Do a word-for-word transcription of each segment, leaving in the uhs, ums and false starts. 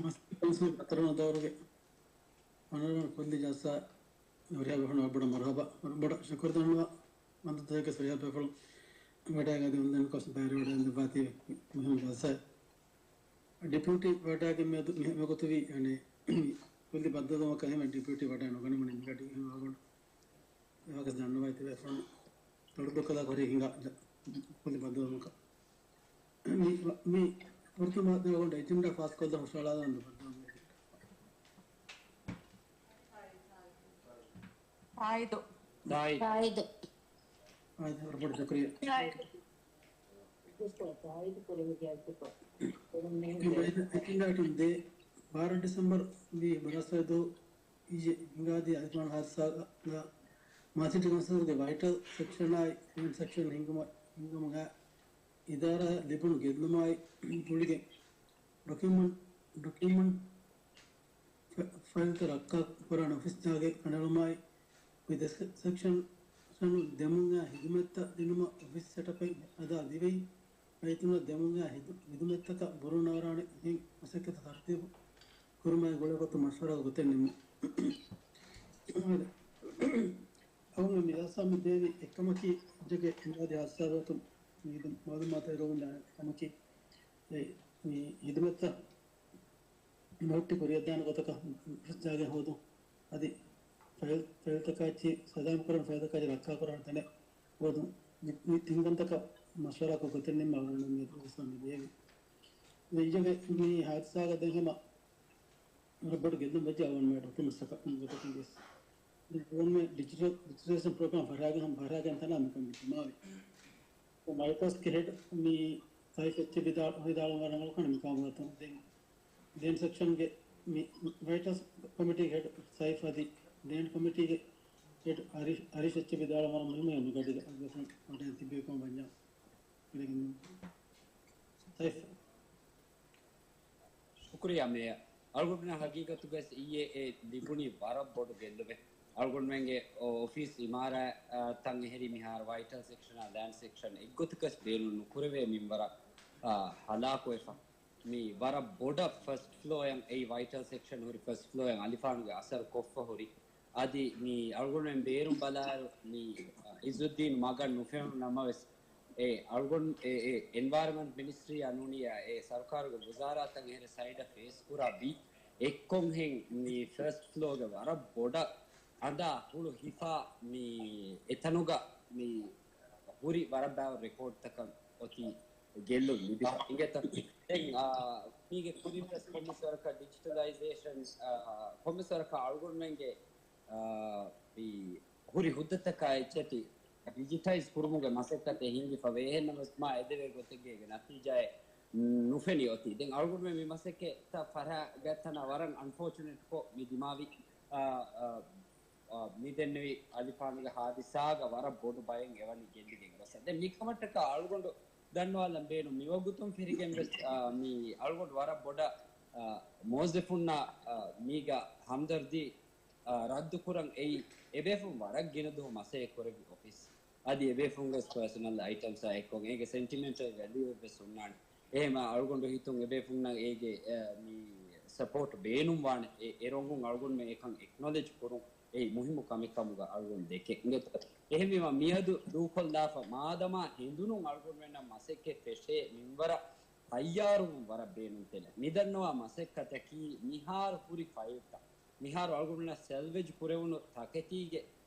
މަސް ކައުންސިލް ހަތަރުވަނަ ދައުރުގެ ހޮނަރަބަލް ކުއްލި ޖަލްސާ ހުރިހާ ބޭފުޅުން ވަރަށް ބޮޑަށް މަރުހަބާ، ވަރަށް ބޮޑަށް ޝުކުރު ދަންނަވާ. މަދުތަކެއް ހުރިހާ ބޭފުޅުން ވަޑައިގަތީ އުނދަން ކޮސް ބައިވެރިވެވަޑައިގެން ދެއްވާތީ މުހިންމު ޖަލްސާއެއް. ޑިޕިއުޓީ ވަޑައިގެން މިއަދު މި-، މިގޮތުވީ، އަނެއް، ކުއްލި ބައްދަލުވުމަކަށް އެހެން ޑިޕިއުޓީ ވަޑައި ނުގަނެވުނީ މިގަޑި އެހެން ވާގޮތް ވާގޮތް ދަންނަވައި ތިބޭފުޅުން ތޮޅުދުއްކަލާ ކުރީ ހިނގާ ކުއްލި ބައްދަލުވުމަކަށް. މި، މި ފުރަތަމަ ދެވަނަ އެޖެންޑާ ފާސްކޮށްލަން ހުށަހަޅާލަން ބައްދަލުވުމުގެ އެޖެންޑާ. ތާއީދު. ތާއީދު. ތާއީދު. ތާއީދު. ވަރަށް ބޮޑަށް ޝުކުރިއްޔާ. ތާއީދު. މި ބައިނަ އެކިންގާޓުން ދޭ ބާރަ ޑިސެމްބަރު މި ބަރާސްވަރުދު އިއްޔެ ހިނގާދިޔަ އަލިފާނު ހާދިސާގަ މާލެ ސިޓީ ކައުންސިލްގެ ވައިޓަލް ސެކްޝަނާއި ލޭންޑް ސެކްޝަން ހިންގުމަށް، ހިންގުމުގަ އިދާރާއަށް ލިބުނު ގެއްލުމާއި ގުޅިގެން ޑޮކިއުމަންޓް، ޑޮކިއުމަންޓް ފަ-، ފައިލްތައް ރައްކާ ކުރާނެ އޮފީސް ޖާގަ ކަނޑައެޅުމާއި، މި ދެ ސެ-، ސެކްޝަން ދެމުންގެ ހިދުމަތްތައް ދިނުމަށް އޮފީސް ސެޓަޕެއް ހަދާ ދިވެހި ރައްޔިތުންނަށް ދެމުންގެ ހިދު-، ހިދުމަތްތަކަށް ބުރޫނާރާނެ އެހެން މަސައްކަތްތައް ތަރުތީބު ކުރުމާއި ގުޅޭ ގޮތުން މަޝްވަރާ ގޮތެއް ނިންމުން. އަޅުގަނޑު މި ޖަލްސާ މި ދޭނީ އެއްކަމަކީ، އިއްޔެގެ ހިނގާދިޔަ ހާދިސާ ގޮތުން މި މައުލޫމާތު އެރުވުން ދާނެ ކަމަކީ، އެ، މި ހިދުމަތްތައް މިހުއްޓި ކުރިއަށްދާނެ ގޮތަކަށް އޮފީސް ޖާގައެއް ހޯދުން. އަދި ފައިލް، ފައިލްތަކާއެއްޗި ސަލާމަތްކުރަން، ފައިލްތަކާއެއްޗި ރައްކާކުރާނެ ތަނެއް ހޯދުން. މި، މި ތިން ކަންތަކަށް މަޝްވަރާކޮށް ގޮތެއް ނިންމަން އަޅުގަނޑު މި ޖަލްސާ މި ދޭނީ. އިއްޔެގެ މި ހާދިސާގަ ދެން ހަމަ ވަރަށް ބޮޑު ގެއްލުން ވެއްޖެ އަޅުގަނޑުމެން ޑޮކިއުމަންޓްސްތަކަށް ގޮތަކުން ވެސް. ދެން އަޅުގަނޑުމެން ޑިޖިޓަލް ރެޖިސްޓްރޭޝަން ޕްރޮގްރާމް ފަށާގެން ހަމަ ފަށާގެން ތަނާ މިކަން މި ދިމާވި. މައިކްރޮސްގެ ހެޑް މި ސައިފް އެއްޗެއް ވިދާޅު، ވިދާޅުވާ ރަނގަޅު ކަން މި ކާމުގަތުން. ދެން ލޭންޑް ސެކްޝަންގެ މި ވައިޓަލް ކޮމިޓީގެ ހެޑް ސައިފް އަދި ލޭންޑް ކޮމިޓީގެ ހެޑް އަރިޝް، އަރިޝް އެއްޗެއް ވިދާޅުވާ މުހިންމު މި ގަޑި ވަޑައި ތިބި ކަމަށް ވަންޏާ ސައިފް. ޝުކުރިއްޔާ މޭޔަރ. އަޅުގަނޑުމެންނަށް ހަގީގަތުގައި އިއްޔެ އެ ލިބުނީ ވަރަށް ބޮޑު ގެއްލުމެއް. އަޅުގަނޑުމެންގެ އޮ-، އޮފީސް އިމާރާތް، އާ، ތައް އެހެރީ މިހާރު ވައިޓަލް ސެކްޝަނާ ލޭންޑް ސެކްޝަން އެއްގޮތަކަސް ބޭނުން ނުކުރެވޭ މިންވަރަށް، އާ، ހަލާކުވެފަ. މި ވަރަށް ބޮޑަށް ފަސްޓް ފްލޯއަށް އެއީ ވައިޓަލް ސެކްޝަން ހުރި ފަސްޓް ފްލޯއަށް އަލިފާނުގެ އަސަރު ކޮށްފަ ހުރި. އަދި މި އަޅުގަނޑުމެން ބޭރުން ބަލާއިރު، މި އިޒުއްދީން މަގަށް ނުފެނުނު ނަމަވެސް، އެ އަޅުގަނޑު އެ، އެ އެންވަޔަރަމަންޓް މިނިސްޓްރީއާ ނޫނީ އެ ސަރުކާރުގެ ވުޒާރާތައް އެހެރެ ސައިޑަށް ފޭސް ކުރާ ބި އެއްކޮށްހެން މި ފަސްޓް ފްލޯގެ ވަރަށް ބޮޑަށް އަނދާ ހުޅު ހިފާ މި އެތަނުގަ މި ހުރި ވަރަށް ބާވަ ރެކޯޑްތަކަށް އޮތީ ގެއްލުން ލިބިފަ އިނގޭތަ؟ ދެން، އާ، މީގެ ކުރިން ވެސް ކޮންމެސް ވަރަކަށް ޑިޖިޓަލައިޒޭޝަން، އާ، ކޮންމެސް ވަރަކަށް އަޅުގަނޑުމެންގެ، އާ، މި ހުރި ހުއްދަތަކާ އެއްޗެތި ޑިޖިޓައިޒް ކުރުމުގެ މަސައްކަތެއް ހިނގިފަވޭ. އެހެންނަމަވެސް މާ އެދެވޭ ގޮތެއްގެ ނަތީޖާއެއް ނުފެނި އޮތީ. ދެން އަޅުގަނޑުމެން މި މަސައްކަތްތައް ފަށާގަތްތަނާ ވަރަށް އަންފޯޗުނޭޓްކޮށް މި ދިމާވި، އާ، އާ، އާ، މި ދެންނެވި އަލިފާނުގެ ހާދިސާގަ ވަރަށް ބޮޑު ބައެއް އެވަނީ ގެއްލިގެން ގޮސް. ދެން މިކަމަށްޓަކާ އަޅުގަނޑު ދަންނަވާލަން ބޭނުން މިވަގުތުން ފެށިގެން ވެސް، އާ، މި އަޅުގަނޑު ވަރަށް ބޮޑަށް، އާ، މުވައްޒަފުންނާ، އާ، މީގަ ހަމްދަރްދީ، އާ، ރައްދުކުރަން އެއީ އެބޭފުން ވަރަށް ގިނަ ދުވަހު މަސައްކަތް ކުރެއްވި އޮފީސް. އަދި އެބޭފުންގެ ޕާސަނަލް އައިޓަމްސް އާ އެއްކޮށް އޭގެ ސެންޓިމެންޓަލް ވެލިއު އެއްވެސް ހުންނާނެ. އެހެންވީމާ އަޅުގަނޑު ހިތުން އެބޭފުންނަށް އޭގެ، އެ، މި ސަޕޯޓް ބޭނުންވާނެ. އެ، އެ ރޮނގުން އަޅުގަނޑުމެން އެކަން އެކްނޮލެޖް ކުރުން އެއީ މުހިއްމު ކަމެއް ކަމުގަ އަޅުގަނޑު ދެކެ އިނގޭތޯ. އެހެންވީމާ މިއަދު ދޫކޮށްލާފަ މާދަމާ ހެނދުނު އަޅުގަނޑުމެންނަށް މަސައްކަތް ފެށޭ މިންވަރަށް ތައްޔާރުވުން ވަރަށް ބޭނުންތެރޭ. މިދަންނަވާ މަސައްކަތަކީ މިހާރު ހުރި ފައިލްތައް، މިހާރު އަޅުގަނޑުމެންނަށް ސެލްވެޖް ކުރެވުނު ތަކެތީގެ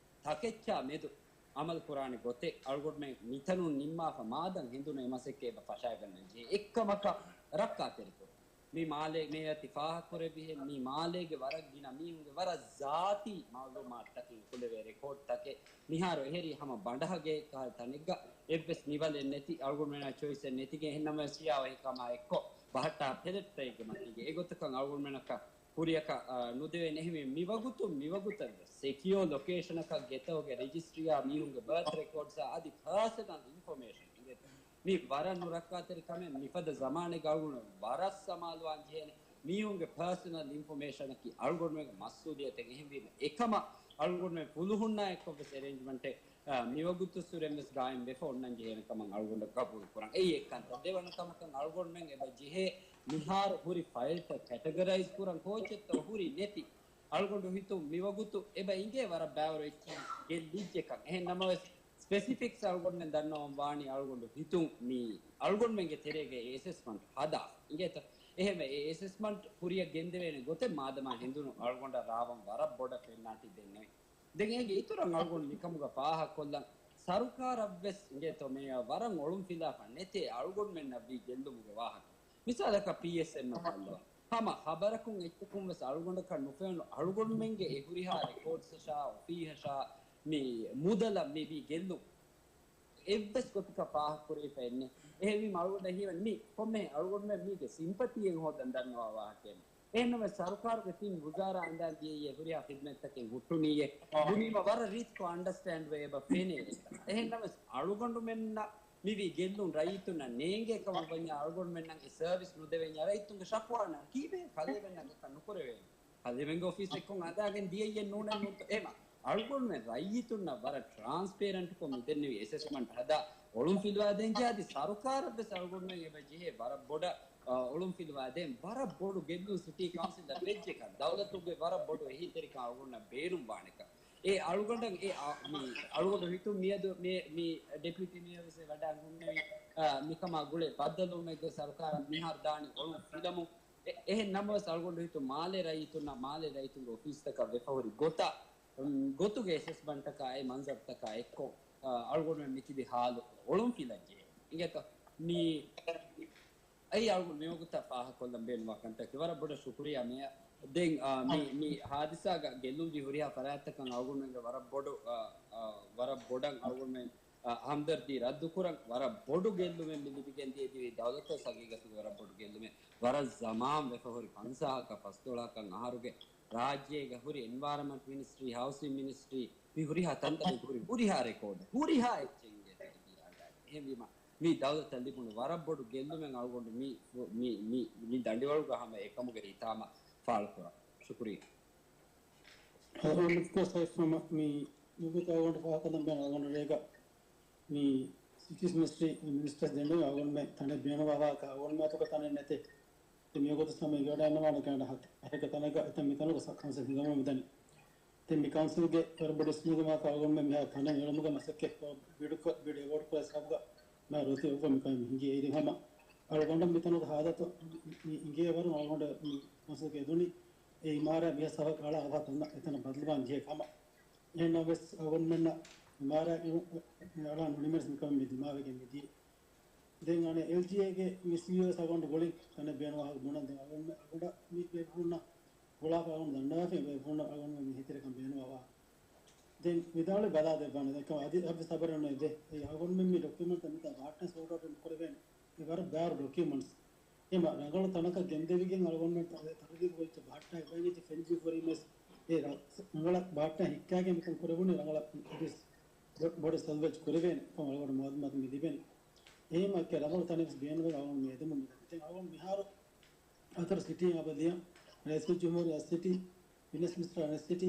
ތަކެއްޗާ މެދު އަމަލު ކުރާނެ ގޮތެއް އަޅުގަނޑުމެން މިތަނުން ނިންމާފަ މާދަން ހެނދުނު އެ މަސައްކަތް އެބަ ފަށާގަންނަން ޖެހޭ. އެއްކަމަކަށް ރައްކާތެރިކުރުން. މި މާލޭ މޭޔަރ ތި ފާހަގަކުރެއްވިހެން، މި މާލޭގެ ވަރަށް ގިނަ މީހުންގެ ވަރަށް ޒާތީ މައުލޫމާތުތަކެއް އުފުލެވޭ ރެކޯޑްތަކެއް. މިހާރު އެހެރީ ހަމަ ބަނޑަހަގޭ ކަހަލަ ތަނެއްގަ އެއްވެސް ނިވަލެއް ނެތި، އަޅުގަނޑުމެންނަށް ޗޮއިސްއެއް ނެތިގެން އެހެންނަމަވެސް ސިޔާވަހިކަމާ އެއްކޮށް ބަހައްޓާ ޕެލެޓްތަކެއްގެ މަތީގަ. އެގޮތަކަށް އަޅުގަނޑުމެންނަކަށް ކުރިއަކަށް، އާ، ނުދެވޭނެ. އެހެންވެ، މިވަގުތުން، މިވަގުތަށް ސެކިއޯ ލޮކޭޝަނަކަށް ގެތަކުގެ ރެޖިސްޓްރީއާ މީހުންގެ ބާތު ރެކޯޑްސްއާ އަދި ޕާސަނަލް އިންފޮމޭޝަން އިނގޭތޯ. މީ ވަރަށް ނުރައްކާތެރި ކަމެއް. މިފަދަ ޒަމާނެއްގަ އަޅުގަނޑު ވަރަށް ސަމާލުވާން ޖެހޭނެ. މީހުންގެ ޕާސަނަލް އިންފޮމޭޝަނަކީ އަޅުގަނޑުމެންގެ މަސްއޫލިއްޔަތެއް. އެހެންވީމަ، އެކަމަށް އަޅުގަނޑުމެން ފުލުހުންނާ އެއްކޮށްވެސް އެރޭންޖްމަންޓެއް މިވަގުތު ސުރެން ވެސް ގާއިމް ވެފަ އޮންނަން ޖެހޭނެ ކަމަށް އަޅުގަނޑަށް ގަބޫލު ކުރަން. އެއީ އެއްކަންތައް. ދެވަނަ ކަމަކަށް އަޅުގަނޑުމެން އެބަ ޖެހޭ މިހާރު ހުރި ފައިލްތައް ކެޓަގަރައިޒް ކުރަން ކޯޗެއްތޯ ހުރި ނެތި. އަޅުގަނޑު ހިތުން މިވަގުތު އެބަ އިނގޭ ވަރަށް ބައިވަރު އެއްޗެއް ގެއްލިއްޖެކަން. އެހެން ނަމަވެސް، ސްޕެސިފިކްސް އަޅުގަނޑުމެން ދަންނަވަން ވާނީ އަޅުގަނޑު ހިތުން މި އަޅުގަނޑުމެންގެ ތެރޭގައި އެސެސްމަންޓް ހަދާ އިނގޭތަ؟ އެހެންވެ، އެ އެސެސްމަންޓް ކުރިއަށް ގެންދެވޭނެ ގޮތެއް މާދަމާ ހެނދުނު އަޅުގަނޑަށް ރާވަން ވަރަށް ބޮޑަށް ފެންނާތީ ދެންނެވި. ދެން އޭގެ އިތުރަށް އަޅުގަނޑު މިކަމުގަ ފާހަގަކޮށްލަން، ސަރުކާރަށްވެސް އިނގޭތޯ މޭޔަ ވަރަށް އޮޅުންފިލާފަ ނެތޭ އަޅުގަނޑުމެންނަށް ވީ ގެއްލުމުގެ ވާހަކަ. މިސާލަކަށް ޕީއެސްއެމްއަށް ބައްލަވާ. ހަމަ ޚަބަރަކުން އެއްޗަކުން ވެސް އަޅުގަނޑަކަށް ނުފެނުނު އަޅުގަނޑުމެންގެ އެ ހުރިހާ ރެކޯޑްސްއަށާ އޮފީހަށާ މި މުދަލަށް މި ވީ ގެއްލުން އެއްވެސް ގޮތަކަށް ފާހަގަކުރެވިފައެއް ނެތް. އެހެންވީމަ އަޅުގަނޑަށް ހީވަނީ މި ކޮންމެހެން އަޅުގަނޑުމެން މީގެ ސިމްޕަތީއެއް ހޯދަން ދަންނަވާ ވާހަކައެއް ނޫން. އެހެންނަމަވެސް ސަރުކާރުގެ ތިން ވުޒާރާ އަންދާން ދިޔައީ އެ ހުރިހާ ޚިދްމަތްތަކެއް ހުއްޓުނީއޭ. ބުނީމަ ވަރަށް ރީތިކޮށް އަންޑަސްޓޭންޑް ވެ އެބަ ފެނޭ. އެހެންނަމަވެސް އަޅުގަނޑުމެންނަށް މިވީ ގެއްލުން ރައްޔިތުންނަށް ނޭނގޭ ކަމަށް ވަންޏާ އަޅުގަނޑުމެންނަށް އެ ސަރވިސް ނުދެވެންޏާ ރައްޔިތުންގެ ޝަކުވާ ނަން ކީއްވެ ކަލޭމެންނަށް އެކަން ނުކުރެވޭނެ؟ ކަލޭމެންގެ އޮފީސް އެއްކޮށް އަނދާގެން ދިޔައީ ނޫނެއް ނޫންތޯ؟ އެހެމަ އަޅުގަނޑުމެން ރައްޔިތުންނަށް ވަރަށް ޓްރާންސްޕޭރެންޓްކޮށް މި ދެންނެވި އެސެސްމަންޓް ހަދާ އޮޅުން ފިލުވާދޭން ޖެހާދީ ސަރުކާރަށްވެސް އަޅުގަނޑުމެން އެބަ ޖެހޭ ވަރަށް ބޮޑަށް، އަ، އޮޅުން ފިލުވާދޭން ވަރަށް ބޮޑު ގެއްލުން ސިޓީ ކައުންސިލަށް ވެއްޖެކަން. ދައުލަތުގެ ވަރަށް ބޮޑު އެހީތެރިކަން އަޅުގަނޑަށް ބޭނުން ވާނެކަން. އެ އަޅުގަނޑަށް އެ އަ، މި އަޅުގަނޑު ހިތުން މިއަދު މި، މި ޑެޕިއުޓީ މޭޔަރ ވެސް ވަޑައި ހުންނެވި، އަ، މިކަމާ ގުޅޭ ބައްދަލުވުމެއްގެ ސަރުކާރަށް މިހާރު ދާނީ އޮޅުން ފިލަމުން. އެ، އެހެން ނަމަވެސް އަޅުގަނޑު ހިތުން މާލޭ ރައްޔިތުންނަށް މާލޭ ރައްޔިތުންގެ އޮފީސްތަކަށް ވެފަ ހުރި ގޮތަށް، ގޮތުގެ އެސެސްމަންޓަކާ އެ މަންޒަރުތަކާ އެއްކޮށް، އަ، އަޅުގަނޑުމެން މިތިބި ހާލު އޮޅުން ފިލައްޖެ. އިނގޭތޯ؟ މި އެއީ އަޅުގަނޑު މިވަގުތަށް ފާހަގަކޮށްލަން ބޭނުންވާ ކަންތައް. ވަރަށް ބޮޑަށް ޝުކުރިއްޔާ މޭޔަރ. ދެން، އާ، މި، މި ހާދިސާގަ ގެއްލުންވި ހުރިހާ ފަރާތްތަކަށް އަޅުގަނޑުމެންގެ ވަރަށް ބޮޑު، އާ، އާ، ވަރަށް ބޮޑަށް އަޅުގަނޑުމެން، އާ، ހަމްދަރްދީ ރައްދުކުރަން. ވަރަށް ބޮޑު ގެއްލުމެއް މި ލިބިގެން ދިޔަ ދިވެހި ދައުލަތަށް ހަގީގަތުގަ ވަރަށް ބޮޑު ގެއްލުމެއް. ވަރަށް ޒަމާން ވެފަ ހުރި ފަންސާހަކަށް ފަސްދޮޅަހަކަށް އަހަރުގެ ރާއްޖޭގަ ހުރި އެންވަޔަރަންމަންޓް މިނިސްޓްރީ، ހައުސިން މިނިސްޓްރީ، މި ހުރިހާ ތަންތަނެއް ހުރި ހުރިހާ ރެކޯޑެއް، ހުރިހާ އެއްޗެއް އިނގޭތޯ އެ ދިޔާގައި. އެހެންވީމަ، މި ދައުލަތަށް ލިބުނު ވަރަށް ބޮޑު ގެއްލުމެއް އަޅުގަނޑު މި، މި، މި، މި ދަނޑިވަޅުގަ ހަމަ އެކަމުގެ ރީތި ހަމަ ފާޅުކުރަން. ޝުކުރިއްޔާ. އަޅުގަނޑު މި މިވަގުތު އަޅުގަނޑު ފާހަގަކޮށްލަން ބޭނުން އަޅުގަނޑު ރޭގަ މި ސިޓީސް މިނިސްޓްރީ މިނިސްޓަރސް ދެންނެވި އަޅުގަނޑުމެން ތަނެއް ބޭނުންވާ ވާހަކަ އަޅުގަނޑުމެން އަތުގަ ތަނެއް ނެތޭ. މިވަގުތު ސަމަ އެނގިވަޑައިގަންނަވާނެ ގާނޑަ ހަތަ އެކަ ތަނަކަށް އެތަން މިތަނުގަ ކައުންސިލް ހިނގަމުން މިދަނީ. ދެން މި ކައުންސިލްގެ ވަރަށް ބޮޑު އިސްނުގެ މާކަ އަޅުގަނޑުމެން މިހާރު ތަނެއް އެޅުމުގެ މަސައްކަތް ބިޑް ކޮ-، ބިޑް އެވޯޑް ކުރާ ހިސާބުގަ މިހާރު އޮތީ އޮއްވަ މިކަމެއް ހިނގި. އޭރު ހަމަ އަޅުގަނޑަށް މިތަނުގަ ހާދަތު މި އިނގޭ ވަރުން އަޅުގަނޑަށް މި ކައުންސިލްގެ އެދުނީ އެ އިމާރާތް މިހާ ސަފަކަށް އަޅާ އަވަހަށް ތަން އެތަނަށް ބަދަލުވާން ޖެހޭ ކަމަށް. އެހެންނަމަވެސް އަޅުގަނޑުމެންނަށް އިމާރާތް އެ-، އެ-، އަޅާ ނުނިމެންސް މިކަމެއް މި ދިމާވެގެން މިދިޔަ. ދެން އަނެއް އެލްޖީއޭގެ މި ސީއީއޯ ވެސް އަޅުގަނޑު ގުޅިން ތަނެއް ބޭނުންވާ ބުނަން. ދެން އަޅުގަނޑު މި ބޭފުޅުންނަށް ގުޅާފަ އަޅުގަނޑު ދަންނަވާފަ ބޭފުޅުންނަށް އަޅުގަނޑު މި ހިތިރިކަން ބޭނުންވާ. ދެން ވިދާޅުވި ބަލާ ދެއްވާނެ. ދެން އަދި އަބި ސަބަރެއް ނުވެ ދެ. އެ އަޅުގަނޑުމެން މި ޑޮކިއުމަންޓްތައް މިތާ ބަހައްޓަން ސޯޓް އައުޓް ނުކުރެވޭނެ. އެ ވަރަށް ބާރު ޑޮކިއުމަންޓްސް. އެމަ ރަނގަޅު ތަނަކަށް ގެންދެވިގެން އަޅުގަނޑުމެން ތަ-، ތަރުތީބު ކޮށް ބަހައްޓާ އެބައިގެ ފެންޖީ ފުރީމެސް އެ ރަ-، ރަނގަޅަށް ބަހައްޓާ ހިއްކާގެން މިކަން ކުރެވުނީ ރަނގަޅަށް އެ ބިސް ބޮ-، ބޮޑު ސަލްވެޖް ކުރެވޭނެ ކަމަށް އަޅުގަނޑު މައުލޫމާތު މި ލިބެނީ. އެހެން އެކެ ރަނގަޅު ތަނެއް ވެސް ބޭނުންވެ އަޅުގަނޑު މި އެދެމުން މި ދަނީ. ދެން އަޅުގަނޑު މިހާރު ހަތަރު ސިޓީ އަބަދިޔަ ރައީސުލްޖުމްހޫރިއްޔާ ސިޓީ، ފިނޭންސް މިނިސްޓަރ އަނެއް ސިޓީ،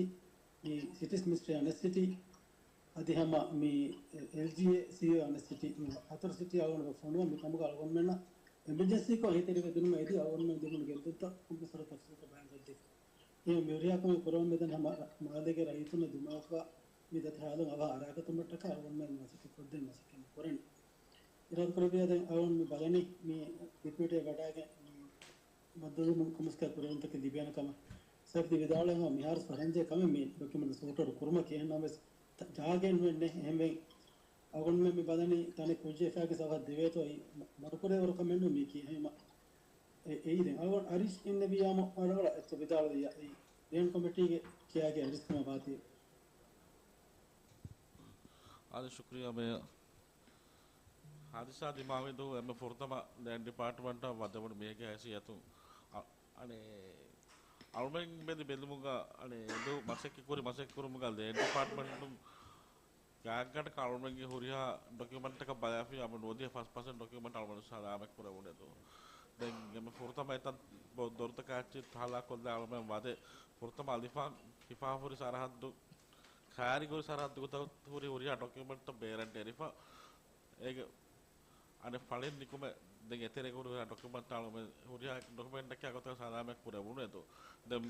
މި ސިޓީސް މިނިސްޓަރ އަނެއް ސިޓީ، އަދި ހަމަ މި އެލްޖީއޭ ސީއީއޯ އަނެއް ސިޓީ، މި ހަތަރު ސިޓީ އަޅުގަނޑު ފޮނުވަން މި ކަމުގަ އަޅުގަނޑުމެންނަށް އެމަރޖެންސީކޮށް އެހީތެރިވެ ދިނުމަށް އެދި އަޅުގަނޑުމެން ދިނުނު ގެއްލުންތައް ކޮންމެސް ވަރަށް ތަފްސީލުކޮށް ބަޔާން ކޮށްދީފަ. އެ މި ހުރިހާ ކަމެއް ކުރަމުން މިދަނީ ހަމަ މާލޭގެ ރައްޔިތުންނަށް ދިމާވެފަ މި ދަތި ހާލުން އަވަހަށް އަރާގަތުމަށްޓަކާ އަޅުގަނޑުމެން މަސައްކަތް ކޮށްދޭން މަސައްކަތް މި ކުރަނީ. އިރާދަ ކުރެއްވިއްޔާ ދެން އަޅުގަނޑު މި ބަލަނީ މި ޑެޕިއުޓީ ވަޑައިގެން މި ބައްދަލުވުމުން ކޮންމެސް ކަހަލަ ކުރެވުންތަކެއް ލިބޭނެ ކަމަށް. ސައިފް ވިދާޅުވި ހަމަ މިހާރު ފަރަންޖެ ކަމެއް މި ޑޮކިއުމަންޓް ސޯޓް އައުޓް ކުރުމަށް. އެހެންނަމަވެސް ޖާގައެއް ނުވެންނެ. އެހެންވެ އަޅުގަނޑުމެން މި ބަލަނީ ތަނެއް ކުއްޖެއް ފައިގެ ސަފަ ދެވޭތޯ އެއީ މަ-، މަޑުކުރޭވަރު ކަމެއް ނޫން މީކީ. އެހެންވީމަ އެ-، އެއީ ދެން އަޅުގަނޑު އަރިޝް އިންނެވިޔާމު ވަރަށް ވަރަށް އެއްޗެއް ވިދާޅުވިއްޔާ އެއީ ޕްލޭނިން ކޮމިޓީގެ ކެއާގެ އަރިޝް ކަމަށް ވާތީ. އާދެ، ޝުކުރިއްޔާ މޭޔަރ. ހާދިސާ ދިމާވި ދުވަހު އެންމެ ފުރަތަމަ ލޭންޑް ޑިޕާޓްމަންޓަށް ވަދެވުނު މީހެއްގެ ހައިސިއްޔަތުން އަ-، އަނެއް އަޅުމެން މެދި ބެލުމުގަ އަނެއް ދު މަސައްކަތް ކުރި މަސައްކަތް ކުރުމުގަ ލޭންޑް ޑިޕާޓްމަންޓުން ގާތްގަނޑަކަށް އަޅުމެންގެ ހުރިހާ ޑޮކިއުމަންޓަކަށް ބަލާފި އަމަ ނުވަދިހަ ފަސް ޕަސެންޓް ޑޮކިއުމަންޓް އަޅުމެން ސަލާމަތް ކުރެވުނެދު. ދެން އެންމެ ފުރަތަމަ އެތަން ބޮ-، ދޮރުތަކާ އެއްޗެއް ތަހަލާ ކޮށްލާ އަޅުމެން ވަދެ ފުރަތަމަ އަލިފާން ހިފާފުރި ސަރަހައްދު ކާރިގޮތް ސަރަހައްދުގަ ހުރި ހުރިހާ ޑޮކިއުމެންޓްތައް ބޭރަށް ނެރިފަ. އޭގެ އަނެއް ފަޅިން ނިކުމެ ދެން އެތެރޭގަ ހުރި ހުރިހާ ޑޮކިއުމެންޓް އަޅުމެ ހުރިހާ ޑޮކިއުމެންޓަކީ އަގޮތަށް ސަލާމަތް ކުރެވުނު އެދު. ދެން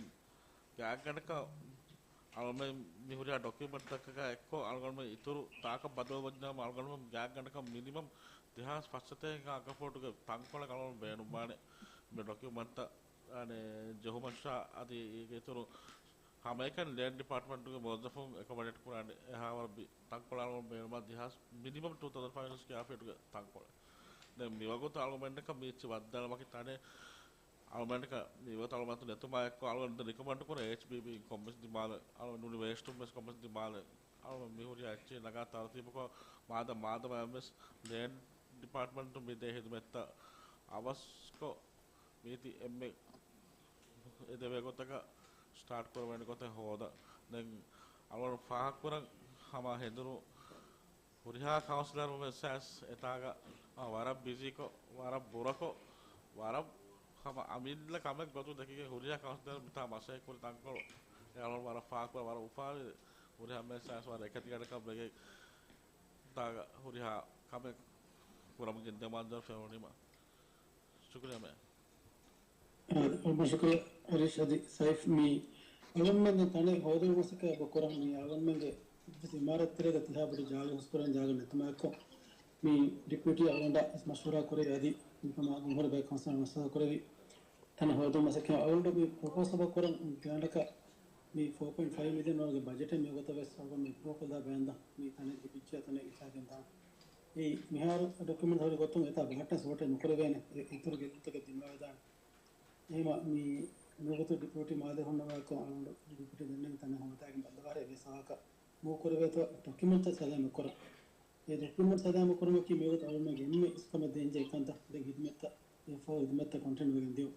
ގާތްގަނޑަކަށް އަޅުމެ މި ހުރިހާ ޑޮކިއުމެންޓްތަކާ އެއްކޮށް އަޅުގަނޑުމެ އިތުރު ތާކަށް ބަދަލުވަންޏާމަ އަޅުގަނޑުމެ ގާތްގަނޑަކަށް މިނިމަމް ދެހާސް ފަސްސަތޭކަ އަގަފޯޓުގެ ތަންކޮޅެއް އަޅުގަނޑު ބޭނުންވާނެ މި ޑޮކިއުމެންޓްތައް އަނެ ޖެހުމަށާ އަދި އޭގެ އިތުރު ހަމައެކަނި ލޭންޑް ޑިޕާޓްމަންޓުގެ މުވައްޒަފުން އެކޮމޮޑޭޓް ކުރާނެ އެހާވަރަށް ބި ތަންކޮޅެއް އަޅުގަނޑު ބޭނުންވާ ދެހާސް މިނިމަމް ޓޫ ތައުޒަން ފައިވް ހަންޑްރެޑް ސްކްވެއާ ފީޓުގެ ތަންކޮޅެއް. ދެން މިވަގުތު އަޅުގަނޑަކަށް މީއްޗި ވައްދާލަމަކި ތަނެއް އަޅުގަނޑަކަށް މިވަގުތު އަޅުގަނޑު ނެތުމާ އެއްކޮށް އަޅުގަނޑު ރިކޮމެންޑް ކުރޭ އެޗްބީބީ ކޮންމެސް ދިމާލެ އަޅުގަނޑު ނޫނީ ވޭސްޓުން ވެސް ކޮންމެސް ދިމާލެ އަޅުގަނޑު މި ހުރި އެއްޗެއް ނަގާ ތަރުތީބުކޮށް މާދަ މާދަމާ ވެސް ލޭންޑް ޑިޕާޓްމަންޓު މި ދޭ ހިދުމަތްތައް އަވަސްކޮށް މީތި އެންމެ އެދެވޭ ގޮތަކަށް ސްޓާޓް ކުރެވޭނެ ގޮތެއް ހޯދަ. ދެން އަޅުގަނޑު ފާހަގަކުރަން ހަމަ ހެނދުނު ހުރިހާ ކައުންސިލަރު ވެސް އެތާގަ ވަރަށް ބިޒީކޮށް، ވަރަށް ބުރަކޮށް، ވަރަށް ހަމަ އަމިއްލަ ކަމެއް ގޮތުން ދެކިގެން ހުރިހާ ކައުންސިލަރު މިތާ މަސައްކަތް ކުރި ތަންކޮޅު އެ އަޅުގަނޑު ވަރަށް ފާހަގަކުރަން ވަރަށް އުފާވެރި ހުރިހާ މެސެޖް ވަރަށް އެކަތިގަނޑަކަށް ވެގެން ތާގަ ހުރިހާ ކަމެއް ކުރަމުން ގެންދިޔަ މާދަރަށް ފެނުނީމަ. ޝުކުރިއްޔާ މޭ. އާދެ، އަޅުގަނޑު ޝުކުރިއްޔާ އަރީޝް އަދި ސައިފް މީ އަޅުގަނޑުމެން ދެން ތަނެއް ހޯދުން މަސައްކަތް އެބަ ކުރަން މީ އަޅުގަނޑުމެންގެ އިމާރަތް ތެރޭގަ ތިހާ ބޮޑު ޖާގަ ހުސްކުރަން ޖާގަ ނެތުމާއެކު މީ ޑިޕިއުޓީ އަޅުގަނޑަށް މަޝްވަރާ ކުރެވި އަދި މިކަމާ މިހުރި ބައެއް ކައުންސިލަރުން މަޝްވަރާ ކުރެވި ތަނެއް ހޯދުން މަސައްކަތް އަޅުގަނޑު މި ޕްރޮޕޯސަލް ކުރަން ގާނޑަކަށް މި ފޯ ޕޮއިންޓް ފައިވް މިލިއަން ވަރުގެ ބަޖެޓެއް މި ގޮތަށް ވެސް އަޅުގަނޑު މި ޕްރޫވް ކޮށްލާ ބޭންދަ މި ތަނެއް ލިބިއްޖެ ތަނެއް އިތާގެން ދާން. އެއީ މިހާރު ޑޮކިއުމެންޓް ހުރި ގޮތުން އެތާ ބަހައްޓަން ސޯޓެއް ނުކުރެވޭނެ އިތުރު ގެއްލުތަކެއް ދިމާވެދާނެ. އެހެމަ މި ނުވަތަ ޑިޕިއުޓީ މާލެ ހުންނަވާކޮށް އަޅުގަނޑު ޑިޕިއުޓީ ދެންނެވި ތަނެއް ހޯދާގެން ބައްލަވާހެ ވެސް ވާހަކަ ނޫކުރެވޭތޯ ޑޮކިއުމެންޓްތައް ސަލާމަތް ކުރަން. އެ ޑޮކިއުމެންޓް ސަލާމަތް ކުރުމަކީ މިވަގުތު އަޅުގަނޑުމެންގެ އެންމެ އިސްކަމެއް ދޭންޖެހޭ ކަންތައް. ދެން ހިދުމަތްތައް އެފްއޯ ހިދުމަތްތައް ކޮންޓިނިއު ވެގެން ދިޔުން.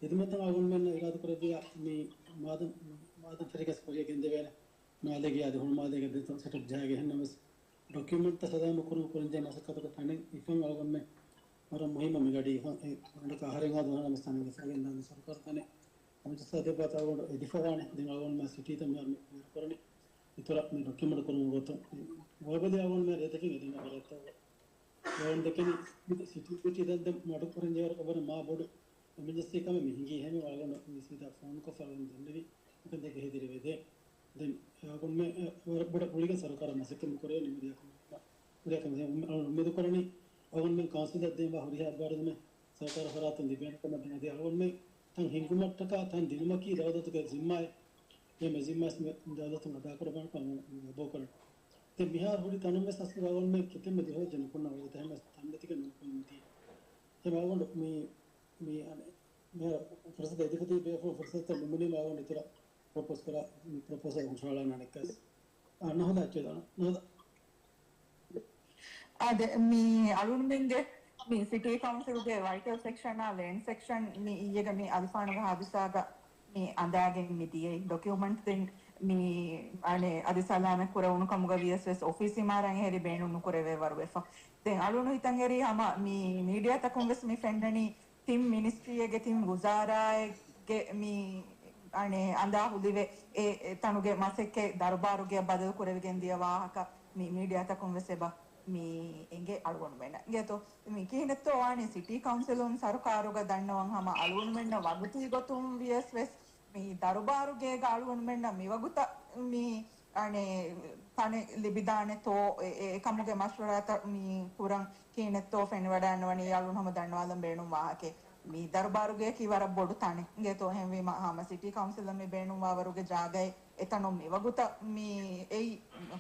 ހިދުމަތަށް އަޅުގަނޑުމެންނަށް އިރާދަކުރެއްވިޔާ މި މާދަން، މާދަން ފެރިގެސް ކުރިއަށް ގެންދެވޭނެ. މާލޭގެ އަދި ހުޅުމާލޭގެ ދެތޯ ސެޓަޕް ޖަހާގެ އެހެންނަމަވެސް ޑޮކިއުމެންޓްތައް ސަލާމަތް ކުރުމަށް ކުރަންޖެހޭ މަސައްކަތުގެ ތަނެއް ހިފަން އަޅުގަނޑުމެން ވަރަށް މުހިއްމު މިގަޑީ. އެ ގަނޑަކަށް އަހަރެން އާދެ ވަނަ ނަމަ ސަނަގަ ސަގެން ދާން ސަރުކާރު ތަނެއް އަމިއްލަ ސާދެއް ވާތާ އަޅުގަނޑު އެ ދިފާ ވާނެ. ދެން އަޅުގަނޑުމެން ސިޓީތައް މިހާރު މި ކުރަނީ. އިތުރަށް މި ޑޮކިއުމެންޓް ކުރުމުގެ ގޮތުން ވަބަލި އަޅުގަނޑުމެން ރޭދަކިން އެދެން ވަރަށް ވަރަށް ދެކެނީ ސިޓީ ބިޓީ ދެން ދެން މަޑުކުރަން ޖެހޭ ވަރަށް މާ ބޮޑު އެމަޖެންސީ ކަމެއް މި ހިނގީ. ހެމެ އަޅުގަނޑު މި ސީދާ ފޯންކޮށް ފަރުވަން ދެންނެވި މިކަން ދެކެ ހެދިރެވޭ ދޭ. ދެން އެ އަޅުގަނޑުމެން ވަރަށް ބޮޑަށް ގުޅިގެން ސަރުކާރަށް މަސައްކަތް ކުރޭ ނިމުރިޔާ ކަމަށް ހުރިހާ ކަމެއް އަޅުގަނޑު އުއްމީދު ކުރަނީ. އަޅުގަނޑުމެން ކައުންސިލަށް ދޭންވާ ހުރިހާ އެއްބާރުލުމެއް ސަރުކާރު ފަރާތުން ލިބޭނެ ކަމަށް ދެން އަދި އަޅުގަނޑުމެން ތަން ހިންގުމަށްޓަކާ ތަން ދިނުމަކީ ދައުލަތުގެ ޒިންމާއެއް. އެ ޒިންމާ ދައުލަތުން އަދާކުރައްވާނެ ކަމަށް އަދާކުރަން. ދެން މިހާރު ހުރި ތަނުން ވެސް އަސްލު އަޅުގަނޑުމެން ކިތަންމެ ދިހަވަސް ނުކުންނަ ވަގުތު ހަމަ ތަން ނެތިގެން ނުކުންނަ މިދީ. އެ އަޅުގަނޑު މި، މި އަނެއް، މިހާރު ފުރުސަތު އެދިފަދީ ބޭފުޅުން ފުރުސަތު ލިބުނީމަ އަޅުގަނޑު އިތުރަށް ޕްރޮޕޯސް ކުރާ، މި ޕްރޮޕޯސަލް ހުށަހަޅާނަނެއްކަސް. އާ، ނަހުދާ އެއްޗެއް ދާނަ. ނަހުދާ. އާދެ، މި އަޅުންމެންގެ މި ސިޓީ ކައުންސިލްގެ ވައިޓަލް ސެކްޝަނާ ލޭންޑް ސެކްޝަން މި އިއްޔެގެ މި އަލިފާނުގެ ހާދިސާގަ މި އަނދާގެން މި ދިޔައީ ޑޮކިއުމަންޓް ދެން މި އަނެއް އަދި ސަލާމަތް ކުރެވުނު ކަމުގަ ވިޔަސް ވެސް އޮފީސް އިމާރާތް އެހެރި ބޭނުން ނުކުރެވޭ ވަރު ވެފަ. ދެން އަޅުން ހިތަށް އެރީ ހަމަ މި މީޑިއާތަކުން ވެސް މި ފެންނަނީ ތިން މިނިސްޓްރީއެއްގެ ތިން ވުޒާރާއެއްގެ މި އަނެއް އަނދާ ހުލިވެ އެ، އެ ތަނުގެ މަސައްކަތް ދަރުބާރުގެ ބަދަލު ކުރެވިގެން ދިޔަ ވާހަކަ މި މީޑިއާތަކުން ވެސް އެބަ މި އެނގޭ އަޅުގަނޑުމެންނަށް. އިނގޭތޯ މި ކިހިނެއްތޯ ވާނީ ސިޓީ ކައުންސިލުން ސަރުކާރުގަ ދަންނަވަން ހަމަ އަޅުގަނޑުމެންނަށް ވަގުތީ ގޮތުން ވިޔަސް ވެސް މި ދަރުބާރުގޭގަ އަޅުގަނޑުމެންނަށް މިވަގުތަށް މި އަނެއް ތަނެއް ލިބިދާނެތޯ އެ، އެ، އެކަމުގެ މަޝްވަރާތައް މި ކުރަން ކިހިނެއްތޯ ފެނިވަޑައިންނަވަނީ އަޅުން ހަމަ ދަންނަވާލަން ބޭނުން ވާހަކަ. މި ދަރުބާރުގޭކީ ވަރަށް ބޮޑު ތަނެއް. އިނގޭތޯ އެހެންވީމަ ހަމަ ސިޓީ ކައުންސިލަށް މި ބޭނުންވާވަރުގެ ޖާގައެއް އެތަނުން މިވަގުތަށް މި އެއީ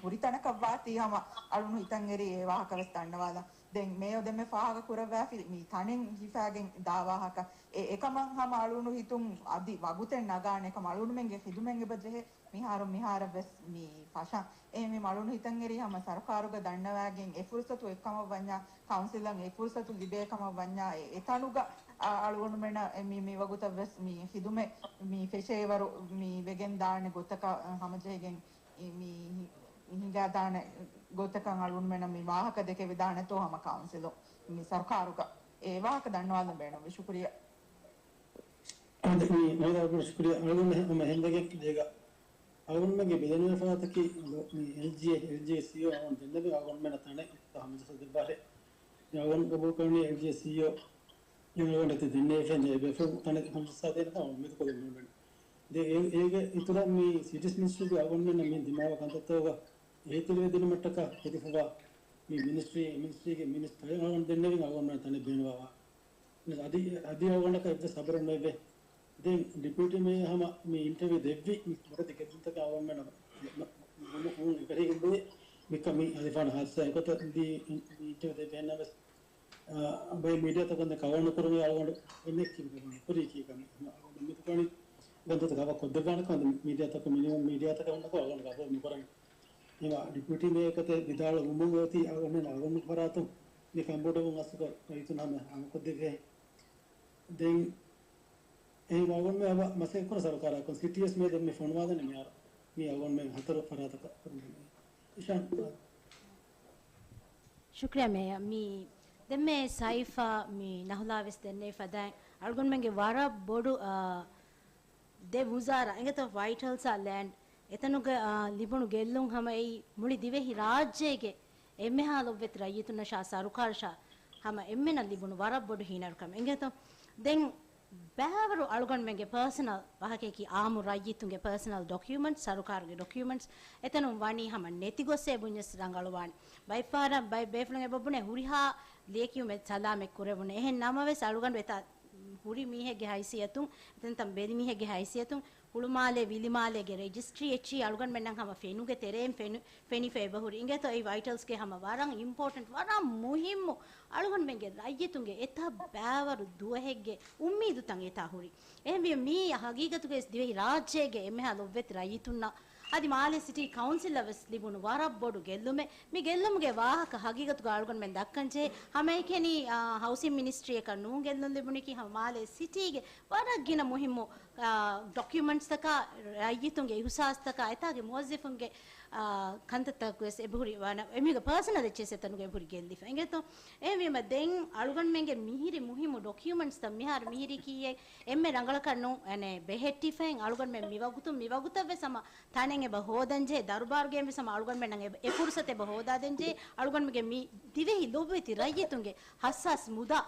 ހުރި ތަނަކަށްވާތީ ހަމަ އަޅުން ހިތަށް އެރީ އެ ވާހަކަ ވެސް ދަންނަވާލަން. ދެން މޭޔަރު ދެންމެ ފާހަގަ ކުރައްވާފި މި ތަނެއް ހިފާގެން ދާ ވާހަކަ އެ، އެކަމަށް ހަމަ އަޅުން ހިތުން އަދި ވަގުތެއް ނަގާނެ ކަމަށް އަޅުންމެންގެ ޚިދުމަތް އެބަ ޖެހޭ. މިހާރު މިހާރަށް ވެސް މި ފަށަން. އެހެންވީމަ އަޅުން ހިތަށް އެރީ ހަމަ ސަރުކާރުގަ ދަންނަވާގެން އެ ފުރުސަތު އެއްކަމަށް ވަންޏާ، ކައުންސިލަށް އެ ފުރުސަތު ލިބޭ ކަމަށް ވަންޏާ، އެ، އެތަނުގަ އަ، އަޅުގަނޑުމެންނަށް މި، މި ވަގުތަށް ވެސް މި ޚިދުމަތް މި ފެށޭވަރު މި ވެގެން ދާނެ ގޮތަކަށް ހަމަޖެހިގެން މި ހި، ހިނގާދާނެ ގޮތަކަށް އަޅުގަނޑުމެންނަށް މި ވާހަކަ ދެކެވިދާނެތޯ ހަމަ ކައުންސިލުން މި ސަރުކާރުގަ އެ ވާހަކަ ދަންނަވާލަން ބޭނުންވި. ޝުކުރިއްޔާ. އާދެ، މި ނަހުދާ ޝުކުރިއްޔާ. އަޅުގަނޑު ހަމަ ހެންދެގެން ދޭގަ އަޅުގަނޑުމެންގެ ބެލެނިވެފަ ވާތަކީ ލޯ-، މި އެލްޖީއޭ، އެލްޖީއޭ ސީއީއޯ އަޅުގަނޑު ދެންނެވި އަޅުގަނޑުމެންނަށް ތަނެއް ހަމަޖައްސަ ދެއްވާށޭ. މި އަޅުގަނޑު ގަބޫލުކުރަނީ އެލްޖީއޭ ސީއީއޯ އަޅުގަނޑަށް ދެންނެވިފައި އެ ބޭފުޅުން ތަނެއް ހަމަޖައްސާދޭނެކަން އުއްމީދުކޮށްލަން މިއުޅެނީ. ދެން އޭ-، އޭގެ އިތުރަށް މި ސީޑީސް މިނިސްޓްރީގެ އަޅުގަނޑުމެންނަށް މި ދިމާވާ ކަންތައްތަކުގަ އެހީތެރިވެދިނުމަށްޓަކާ ހެދިފަވާ މި މިނިސްޓްރީ، މިނިސްޓްރީގެ މިނިސްޓަރު އަޅުގަނޑު ދެންނެވިން އަޅުގަނޑުމެން ތަނެއް ބޭނުންވާ. އަދި، އަދި އަޅުގަނޑަކަށް އެއްވެސް ޚަބަރެއް ނުވެވޭ. ދެން ޑިޕިއުޓީ މޭޔަރ ހަމަ މި އިންޓަވިއު ދެއްވި މި ބޮޑެތި ގެއްލުންތަކެއް އަޅުގަނޑުމެން އެކަށީގެން މި އަލިފާން ހާދިސާ އެގޮތަށް މި އިންޓަވިއު ދެއްވި ހެންނަމަވެސް، އާ، ބައެއް މީޑިއާތަކުން ކަވަރ ނުކުރުމީ އަޅުގަނޑު އެންއެކް ކީ ކަމެއް ކުރީ ކީ ކަމެއް. އަޅުގަނޑު އުއްމީދު ކުރަނީ ގަންދަތައް ކަވަރ ކޮށްދެއްވާނެކަން. މީޑިއާތަކުން މިނިމަމް މީޑިއާތަކެއް ހުންނަކަމަށް އަޅުގަނޑު ގަބޫލު ނުކުރަނީ. އެމަ ޑިޕިއުޓީ މޭޔަރ ގޮތެއް ވިދާޅުވުމުން އޮތީ އަޅުގަނޑުމެން އަޅުގަނޑު ފަރާތުން މި ކަންބޮޑުވުން އަސްލު ރައްޔިތުން ހަމަ ހާމަކޮށްދެއްވޭ. ދެން އެހެން އަޅުގަނޑުމެން އަބަ މަސައްކަތްކުރަން ސަރުކާރާ ކޮން ސިޓީއެސް މޭ ދެން މި ފޮނުވާދަނީ މިހާރު މި އަޅުގަނޑުމެން ހަތަރު ފަރާތަކަށް ކުރަނީ. އިޝާން. ޝުކްރިޔާ މޭޔަ. މި ދެންމެ ސައިފާ މި ނަހުލާ ވެސް ދެންނެވި ފަދައިން އަޅުގަނޑުމެންގެ ވަރަށް ބޮޑު، އާ، ދެ ވުޒާރާ އިނގޭތޯ ވައިޓަލްސްއާ ލޭންޑް އެތަނުގެ، އާ، ލިބުނު ގެއްލުން ހަމައެއީ މުޅި ދިވެހި ރާއްޖޭގެ އެންމެހާ ލޮބުވެތި ރައްޔިތުންނަށާ ސަރުކާރަށާ ހަމަ އެންމެނަށް ލިބުނު ވަރަށް ބޮޑު ހީނަރުކަމެއް އިނގޭތޯ. ދެން ބައިވަރު އަޅުގަނޑުމެންގެ ޕާސަނަލް ވާހަކައަކީ އާއްމު ރައްޔިތުންގެ ޕާސަނަލް ޑޮކިއުމަންޓްސް، ސަރުކާރުގެ ޑޮކިއުމަންޓްސް އެތަނުން ވަނީ ހަމަ ނެތިގޮސްއޭ ބުންޏަސް ރަނގަޅުވާނެ. ބައެއްފަހަރަށް ބައެއް ބޭފުޅުން އެބަ ބުނޭ ހުރިހާ ލިޔެކިޔުމެއް ސަލާމަތް ކުރެވުނު. އެހެން ނަމަވެސް އަޅުގަނޑު އެތާ ހުރި މީހެއްގެ ހައިސިއްޔަތުން، އެތަންތަން ބެލި މީހެއްގެ ހައިސިއްޔަތުން ހުޅުމާލޭ ވިލިމާލޭގެ ރެޖިސްޓްރީ އެއްޗިހި އަޅުގަނޑުމެންނަށް ހަމަ ފެނުގެ ތެރެއިން ފެނު-، ފެނިފަ އެބަހުރި. އިނގޭތޯ އެއީ ވައިޓަލްސްގެ ހަމަ ވަރަށް އިމްޕޯޓެންޓް، ވަރަށް މުހިއްމު އަޅުގަނޑުމެންގެ ރައްޔިތުންގެ އެތައް ބައިވަރު ދުވަހެއްގެ އުއްމީދުތައް އެތާ ހުރި. އެހެންވީމަ މީ ހަގީގަތުގައި ދިވެހި ރާއްޖޭގެ އެންމެހާ ލޮބުވެތި ރައްޔިތުންނަށް އަދި މާލޭ ސިޓީ ކައުންސިލަށް ވެސް ލިބުނު ވަރަށް ބޮޑު ގެއްލުމެއް. މި ގެއްލުމުގެ ވާހަކަ ހަގީގަތުގަ އަޅުގަނޑުމެން ދައްކަން ޖެހޭ. ހަމައެކަނި، އާ، ހައުސިން މިނިސްޓްރީއަކަށް ނޫން ގެއްލުން ލިބުނީކީ ހަމަ މާލޭ ސިޓީގެ ވަރަށް ގިނަ މުހިއްމު، އާ، ޑޮކިއުމަންޓްސްތަކާ، ރައްޔިތުންގެ އިހުސާސްތަކާ، އެތާގެ މުވައްޒަފުންގެ، އާ، ކަންތައްތަކު ވެސް އެބަހުރި ވާނަ، އެމީހުންގެ ޕާސަނަލް އެއްޗެއް އެތަނުގަ އެބަހުރި ގެއްލިފަ. އިނގޭތޯ؟ އެހެންވީމަ ދެން އަޅުގަނޑުމެންގެ މިހިރި މުހިއްމު ޑޮކިއުމަންޓްސްތައް މިހާރު މިހިރީކީއެއް އެންމެ ރަނގަޅަކަށް ނޫން، އަނެއް، ބެހެއްޓިފައިން އަޅުގަނޑުމެން މިވަގުތުން، މިވަގުތަށް ވެސް ހަމަ ތަނެއް އެބަ ހޯދަންޖެހޭ، ދަރުބާރުގައި ވެސް ހަމަ އަޅުގަނޑުމެންނަށް އެ، އެ ފުރުސަތު އެބަ ހޯދާދޭންޖެހޭ. އަޅުގަނޑުމެންގެ މި ދިވެހި ލޮބުވެތި ރައްޔިތުންގެ ހައްސާސް މުދާ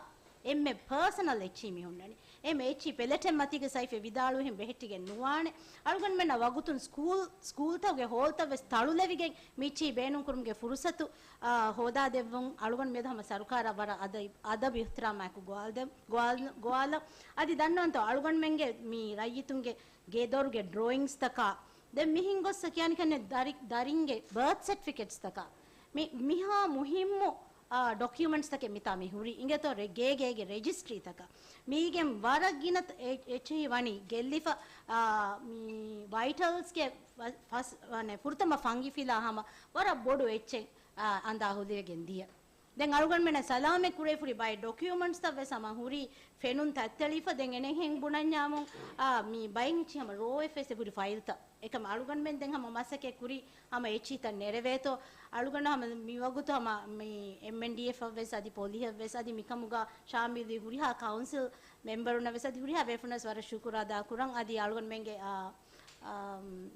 އެންމެ ޕާސަނަލް އެއްޗިހި މި ހުންނަނީ. އެ މެ އެއްޗިހި ޕެލެޓެއް މަތީގަ ސައިފް އެ ވިދާޅުވިހެން ބެހެއްޓިގެން ނުވާނެ. އަޅުގަނޑުމެންނަށް ވަގުތުން ސްކޫލް، ސްކޫލްތަކުގެ ހޯލްތައް ވެސް ތަޅުލެވިގެން މި އެއްޗިހި ބޭނުންކުރުމުގެ ފުރުސަތު، އާ، ހޯދާދެއްވުން އަޅުގަނޑު މިއަދު ހަމަ ސަރުކާރަށް ވަރަށް އަދަ-، އަދަބު އިޙްތިރާމާއެކު ގޮވާލްދެ-، ގޮވާލް-، ގޮވާލަން. އަދި ދަންނަވަންތޯ އަޅުގަނޑުމެންގެ މި ރައްޔިތުންގެ ގެދޮރުގެ ޑްރޯއިންގްސްތަކާ، ދެން މިހިން ގޮއްސަ ކިޔާނެ ކަންނެ ދަރި-، ދަރިންގެ ބާތް ސެޓްފިކެޓްސްތަކާ، މި-، މިހާ މުހިއްމު، އާ، ޑޮކިއުމަންޓްސްތަކެއް މިތާ މި ހުރީ. އިނގޭތޯ ރެ-، ގޭ ގޭގެ ރެޖިސްޓްރީތަކަށް. މީގެން ވަރަށް ގިނަ ތަ-، އެ-، އެއްޗެހި ވަނީ ގެއްލިފަ، އާ، މި ވައިޓަލްސްގެ ފަ-، ފަސް-، ވަނެ ފުރަތަމަ ފަންގި ފިލާ ހަމަ ވަރަށް ބޮޑު އެއްޗެއް، އާ، އަނދާ ހުލިވެގެން ދިޔަ. ދެން އަޅުގަނޑުމެންނަށް ސަލާމަތް ކުރެވިފަހުރި ބައެއް ޑޮކިއުމަންޓްސްތައް ވެސް ހަމަ ހުރީ ފެނުން ތަތްތެޅިފަ. ދެން އެނެހެން ބުނަންޏާމު، އާ، މި ބައެއް އެއްޗިހި ހަމަ ރޯވެފަ ވެސް އެބަހުރި ފައިލްތައް. އެކަމް އަޅުގަނޑުމެން ދެން ހަމަ މަސައްކަތް ކުރީ ހަމަ އެއްޗިހިތައް ނެރެވޭތޯ. އަޅުގަނޑު ހަމަ މިވަގުތު ހަމަ މި އެމްއެންޑީއެފަށް ވެސް އަދި ޕޮލިހަށް ވެސް އަދި މިކަމުގަ ޝާމިލްވި ހުރިހާ ކައުންސިލް މެމްބަރުންނަށް ވެސް އަދި ހުރިހާ ބޭފުޅުންނަށް ވެސް ވަރަށް ޝުކުރު އަދާ ކުރަން. އަދި އަޅުގަނޑުމެންގެ، އާ، އާ،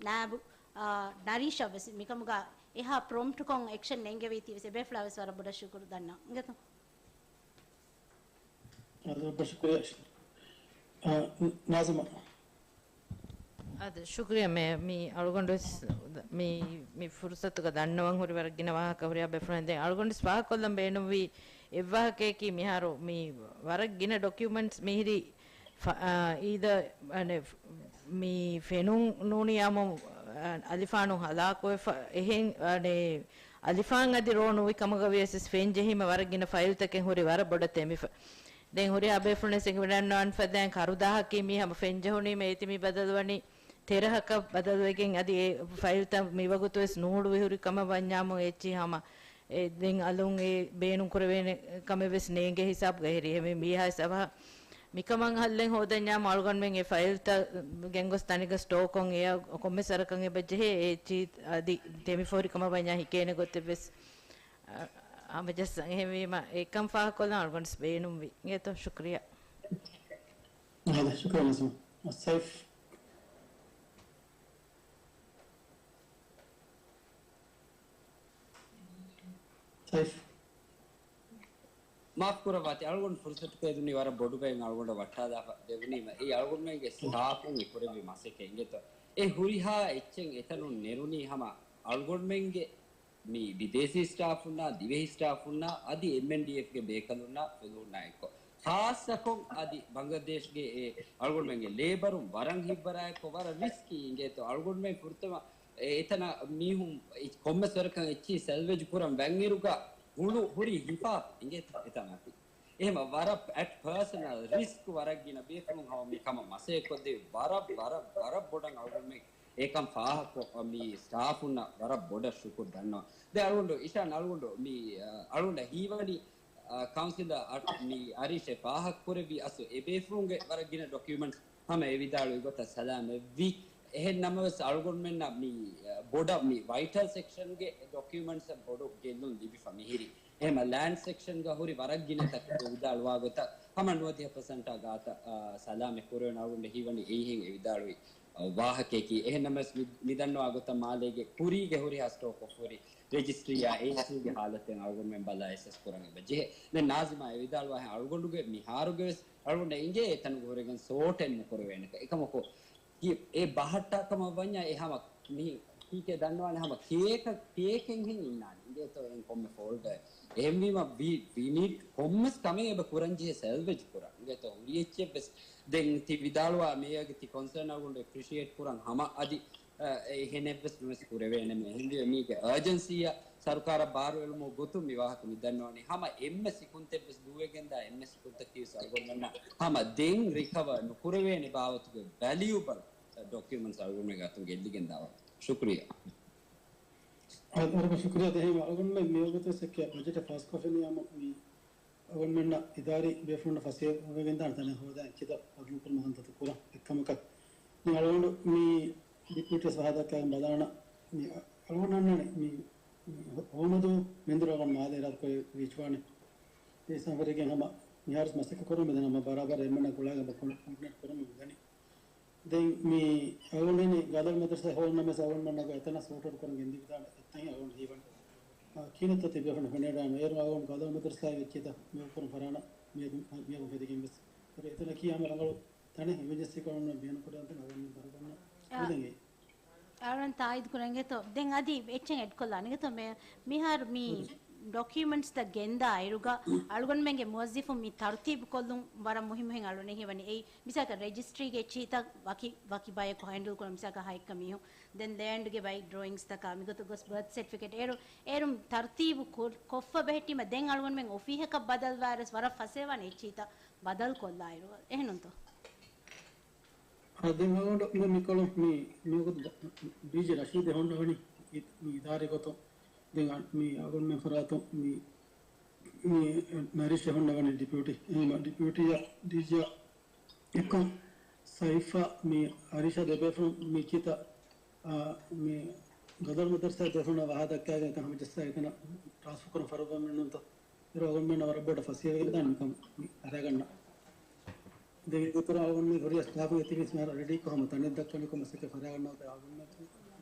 ނާއިބު، އާ، ނަރީޝަށް ވެސް މިކަމުގަ އެހާ ޕްރޮމްޕްޓްކޮށް އެކްޝަން ނެންގެވީތީ ވެސް އެބޭފުޅާ ވެސް ވަރަށް ބޮޑަށް ޝުކުރު ދަންނަވަން. އިނގޭތޯ؟ އަދު ޝުކުރިޔާ. އާ، ނާޒިމާ. އަދު ޝުކުރިޔާ މޭ، މި އަޅުގަނޑު ވެސް މި، މި ފުރުސަތުގަ ދަންނަވަން ހުރި ވަރަށް ގިނަ ވާހަކަ ހުރިހާ ބޭފުޅުން. ދެން އަޅުގަނޑު ވެސް ފާހަގަކޮށްލަން ބޭނުންވީ އެއްވާހަކައަކީ މިހާރު މި ވަރަށް ގިނަ ޑޮކިއުމަންޓްސް މިހިރީ ފަ-، އާ، އީދަ، އަނެ، މި ފެނުން ނޫނިޔާމު، އާ، އަލިފާނު ހަލާކުވެފަ، އެހެން، އަނެ، އަލިފާން އަދި ރޯ ނުވި ކަމުގަ ވިޔަސް ފެންޖެހީމަ ވަރަށް ގިނަ ފައިލްތަކެއް ހުރި ވަރަށް ބޮޑަށް ތެމިފަ. ދެން ހުރިހާ ބޭފުޅުން އެނގިވަޑަންނަވަން ފަދައިން ކަރުދާހަކީ މީ ހަމަ ފެންޖެހުނީމަ އޭތި މި ބަދަލުވަނީ ތެރަހަކަށް ބަދަލުވެގެން އަދި އެ ފައިލްތައް މިވަގުތު ވެސް ނޫޅުވި ހުރި ކަމަށް ވަންޏާމު އެއްޗި ހަމަ އެ، ދެން އަލުން އެ ބޭނުން ކުރެވޭނެ ކަމެއް ވެސް ނޭނގޭ ހިސާބުގަ ހެރި. އެހެންވެ މީހާ ސަބަހަ މިކަމަށް ހައްލެއް ހޯދަންޏާ އަޅުގަނޑުމެން އެ ފައިލްތައް ގެންގޮސް ތަނެއްގަ ސްޓޯ ކޮށް އެއަށް ކޮންމެސް ވަރަކަށް އެބަ ޖެހޭ. އެ އެއްޗި އަދި ތެމިފަހުރި ކަމަށް ވަންޏާ ހިކޭނެ ގޮތެއް ވެސް، އަ، ހަމަޖައްސަން. އެހެންވީމަ އެކަން ފާހަގަކޮށްލަން އަޅުގަނޑު ވެސް ބޭނުންވި. އިނގޭތޯ؟ ޝުކުރިޔާ. ހަދަ، ޝުކުރިޔާ ނަސީމް. ސައިފް. ސައިފް. މާފް ކުރައްވާތި، އަޅުގަނޑު ފުރުސަތު ކެދުނީ ވަރަށް ބޮޑު ބައެއް އަޅުގަނޑަށް ވައްޓާލާފަ ދެވުނީމަ، އެއީ އަޅުގަނޑުމެންގެ ސްޓާފުން އެ ކުރެއްވި މަސައްކަތް އިނގޭތޯ. އެ ހުރިހާ އެއްޗެއް އެތަނުން ނެރުނީ ހަމަ އަޅުގަނޑުމެންގެ މި ބިދޭސީ ސްޓާފުންނާ، ދިވެހި ސްޓާފުންނާ، އަދި އެމްއެންޑީއެފްގެ ބޭކަލުންނާ ފުލުހުންނާ އެއްކޮށް. ޚާއްޞަކޮށް އަދި ބަނގްލަދޭޝްގެ އެ އަޅުގަނޑުމެންގެ ލޭބަރުން ވަރަށް ހިތްވަރާއެއްކޮށް ވަރަށް ރިސްކީ އިނގޭތޯ. އަޅުގަނޑުމެން ފުރަތަމަ އެ އެތަނަށް މީހުން އެ ކޮންމެސް ވަރަކަށް އެއްޗިހި ސެލްވެޖް ކުރަން ވަންއިރުގަ ހުޅު ހުރީ ހިފާ އިނގޭތޯ އެތަނަށް އަތި. އެހެމަ ވަރަށް އެޓް ޕާސަނަލް ރިސްކް ވަރަށް ގިނަ ބޭފުޅުން ހަމަ މި ކަމަށް މަސައްކަތް ކޮށްދެވި ވަރަށް، ވަރަށް، ވަރަށް ބޮޑަށް އަޅުގަނޑުމެން އެކަން ފާހަގަކޮށް މި ސްޓާފުންނަށް ވަރަށް ބޮޑަށް ޝުކުރު ދަންނަވަން. ދެ އަޅުގަނޑު އިޝާން އަޅުގަނޑު މި، އަ، އަޅުގަނޑަށް ހީވަނީ، އަ، ކައުންސިލަރ އަ، މި އަރީޝް އެ ފާހަގަ ކުރެއްވި އަސްލު އެ ބޭފުޅުންގެ ވަރަށް ގިނަ ޑޮކިއުމެންޓްސް ހަމަ އެ ވިދާޅުވި ގޮތަށް ސަލާމަތްވި. އެހެން ނަމަވެސް އަޅުގަނޑުމެންނަށް މި، އަ، ބޮޑަށް މި ވައިޓަލް ސެކްޝަންގެ ޑޮކިއުމެންޓްސް ބޮޑު ގެއްލުން ލިބިފަ މިހިރީ. އެހެމަ ލޭންޑް ސެކްޝަންގަ ހުރި ވަރަށް ގިނަ ތަކެތި ވިދާޅުވާ ގޮތަށް ހަމަ ނުވަދިހަ ޕަސެންޓާ ގާތަށް، އާ، ސަލާމަތް ކުރެވެން އަޅުގަނޑަށް ހީވަނީ އެއީހެން އެ ވިދާޅުވި، އާ، ވާހަކަޔަކީ. އެހެންނަމަވެސް މި، މިދަންނަވާ ގޮތަށް މާލޭގެ ކުރީގެ ހުރިހާ ސްޓޯކޮށް ހުރި ރެޖިސްޓްރީއާ އޭސީގެ ހާލަތެއް އަޅުގަނޑުމެން ބަލާ އެސެސް ކުރަން އެބަ ޖެހޭ. ދެން ނާޒިމާ އެ ވިދާޅުވާހެން އަޅުގަނޑުގެ މިހާރުގެވެސް އަޅުގަނޑަށް އިނގޭ އެތަނުގަ ހުރެގެން ސޯޓެއް ނުކުރެވޭނެކަން. އެކަމަކު އެ ބަހައްޓާ ކަމަށް ވަންޏާ އެ ހަމަ މި ކީކޭ ދަންނަވާނެ ހަމަ ކޭކަ، ކޭކެއްހެން އިންނާނެ. އިނގޭތޯ އެން ކޮންމެ ފޯލްޑަރެއް. އެހެންވީމަ ވީ، ވީ ނީޑް ކޮންމެސް ކަމެއް އެބަ ކުރަން ޖެހޭ ސެލްވެޖް ކުރަން. އިނގޭތޯ ހުރި އެއްޗެއް ވެސް. ދެން ތި ވިދާޅުވާ މޭޔަރގެ ތި ކޮންސާން އަޅުގަނޑު އެޕްރިޝިއޭޓް ކުރަން ހަމަ އަދި، އަ، އެހެނެއްވެސް ނުވެސް ކުރެވޭނެމެ. އެހެންވީމަ މީގެ އަރޖެންސީއަށް ސަރުކާރަށް ބާރުއެޅުމުގެ ގޮތުން މި ވާހަކަ މި ދަންނަވަނީ. ހަމަ އެންމެ ސިކުންތެއްވެސް ދޫވެގެންދާ އެންމެ ސިކުންތަކީވެސް އަޅުގަނޑުމެންނަށް ހަމަ ދެން ރިކަވަރ ނުކުރެވޭނެ ބާވަތުގެ ވެލިއުބަލް ޑޮކިއުމެންޓްސް އަޅުގަނޑުމެން އަތުން ގެއްލިގެން ދާ ވަރަށް ޝުކުރިއްޔާ. އަ، ވަރަށް ޝުކުރިއްޔާ. ދެން އަޅުގަނޑުމެން މިވަގުތުވެސް އެއްކެއް ބަޖެޓެއް ފާސްކޮށްފިނިޔާމު މި އަޅުގަނޑުމެންނަށް އިދާރީ ބޭފުޅުންނަށް ފަސޭހަވެގެންދާނެ ތަނެއް ހޯދާ އެއްޗިތައް ބަދަލުކުރުމަށް ހަނދާންތައް ކުރަން އެއްކަމަކަށް. ދެން އަޅުގަނޑު މި ޑިޕިއުޓީސް ވާހަކަ ދައްކާގެން ބަލާނަ މި އަޅުގަނޑަށް އަންނާނެ މި، މި ހޯ-، ހޯމަދޫ މެންދުރަށް މާލެ އިރާދަކުރެއްވި ވީއްޗުވާނެ. އެ ސަފަރެއްގެ ހަމަ މިހާރު މަސައްކަތް ކުރަމުން މިދަނީ ހަމަ ބަރާބަރަށް އެންމެންނަށް ގުޅާގެން ކޯޑިނޭޓް ކުރަމުން މިދަނީ. ދެން މި އަޅުގަނޑު ގަދަރު މަދަރުސާ ހޯލް ނަމަވެސް އަޅުގަނޑުމެންނަށް އެތަނަށް ސޯޓް އައުޓް ކުރަން ގެންދިއްވިދާނެ އެއްތަން އަޅުގަނޑު ހީވަނީ. އާ، ކިހިނެއްތޯ ތިބޭފުޅުން ފެނިވަޑައިގަންނަވާ. އޭރު އަޅުގަނޑު ގަދަރު މަދަރުސާގެ އެއްޗިތައް މިއުކުރުން ފަރާނަ މިއަދު، މިއަދު ފެދިގެން ވެސް. އެތަނަކީ ހަމަ ރަނގަޅު ތަނެއް އެމަޖެންސީ ކޮޅުން ބޭނުންކުރެވޭނެ އަޅުގަނޑު ދަރުގަންނަ އާ، ކުދަނގެ. އަޅުގަނޑު ތާއީދު ކުރަން އިނގޭތޯ. ދެން އަދި އެއްޗެއް އެޑް ކޮށްލާނެ އިނގޭތޯ މޭޔަރ. މިހާރު މި ޑޮކިއުމެންޓްސްތައް ގެންދާ އިރުގަ އަޅުގަނޑުމެންގެ މުވައްޒިފުން މި ތަރުތީބު ކޮށްލުން ވަރަށް މުހިއްމުހެން އަޅުގަނޑު ހީވަނީ. އެއީ މިސާލަކަށް ރެޖިސްޓްރީގެ އެއްޗިހިތައް ވަކި، ވަކި ބަޔަކު ހޭންޑްލް ކުރަން، މިސާލަކަށް ހައެއްކަ މީހުން. ދެން ލޭންޑްގެ ބައި ޑްރޯއިންގްސްތަކާ މިގޮތަށް ގޮސް ބަރްތް ސެޓްފިކެޓް. އޭރު، އޭރު ތަރުތީބު ކޮ-، ކޮށްފަ ބެހެއްޓީމަ ދެން އަޅުގަނޑުމެން އޮފީހަކަށް ބަދަލުވާއިރުވެސް ވަރަށް ފަސޭހަވާނެ އެއްޗިހިތަށް ބަދަލު ކޮށްލާއިރު. އެހެންނޫންތޯ؟ އާ، ދެން އަޅުގަނޑު މި، މިކޮޅު މި، މިވަގުތު ޑީޖީ ރަޝީދެއް ހޮންނަވަނީ މި އިދާރީ ގޮތުން. ދެން މި އަޅުގަނޑުމެން ފަރާތުން މި، މި ނަރީޝް ހޮންނަވަނީ ޑިޕިއުޓީ. އެހެންވީމަ ޑިޕިއުޓީއަށް ޑީޖީއަށް އެއްކޮށް ސައިފާ މި އަރީޝާ ދެބޭފުޅުން މި އެއްޗިތައް، އާ، މި ގަދަރު މަދަރުސާ ދެފުނަށް ވަހާ ދައްކާގެން އެތަން ހަމަޖައްސާ އެތަނަށް ޓްރާންސްފަރ ކުރަން ފަރުވާ މިނޫންތޯ؟ އޭރު އަޅުގަނޑުމެންނަށް ވަރަށް ބޮޑަށް ފަސޭހަވެގެންދާނެ މިކަން މި އަރާގަންނަ. ދެން އިތުރަށް އަޅުގަނޑުމެން ހުރިހާ ސްޓާފުން އެތިބީސް މިހާރު ރެޑީކޮށް ހަމަ ތަނެއް ދައްކަނިކޮށް މަސައްކަތް ފަރިހާގަންނަވަތަ އަޅުގަނޑުމެން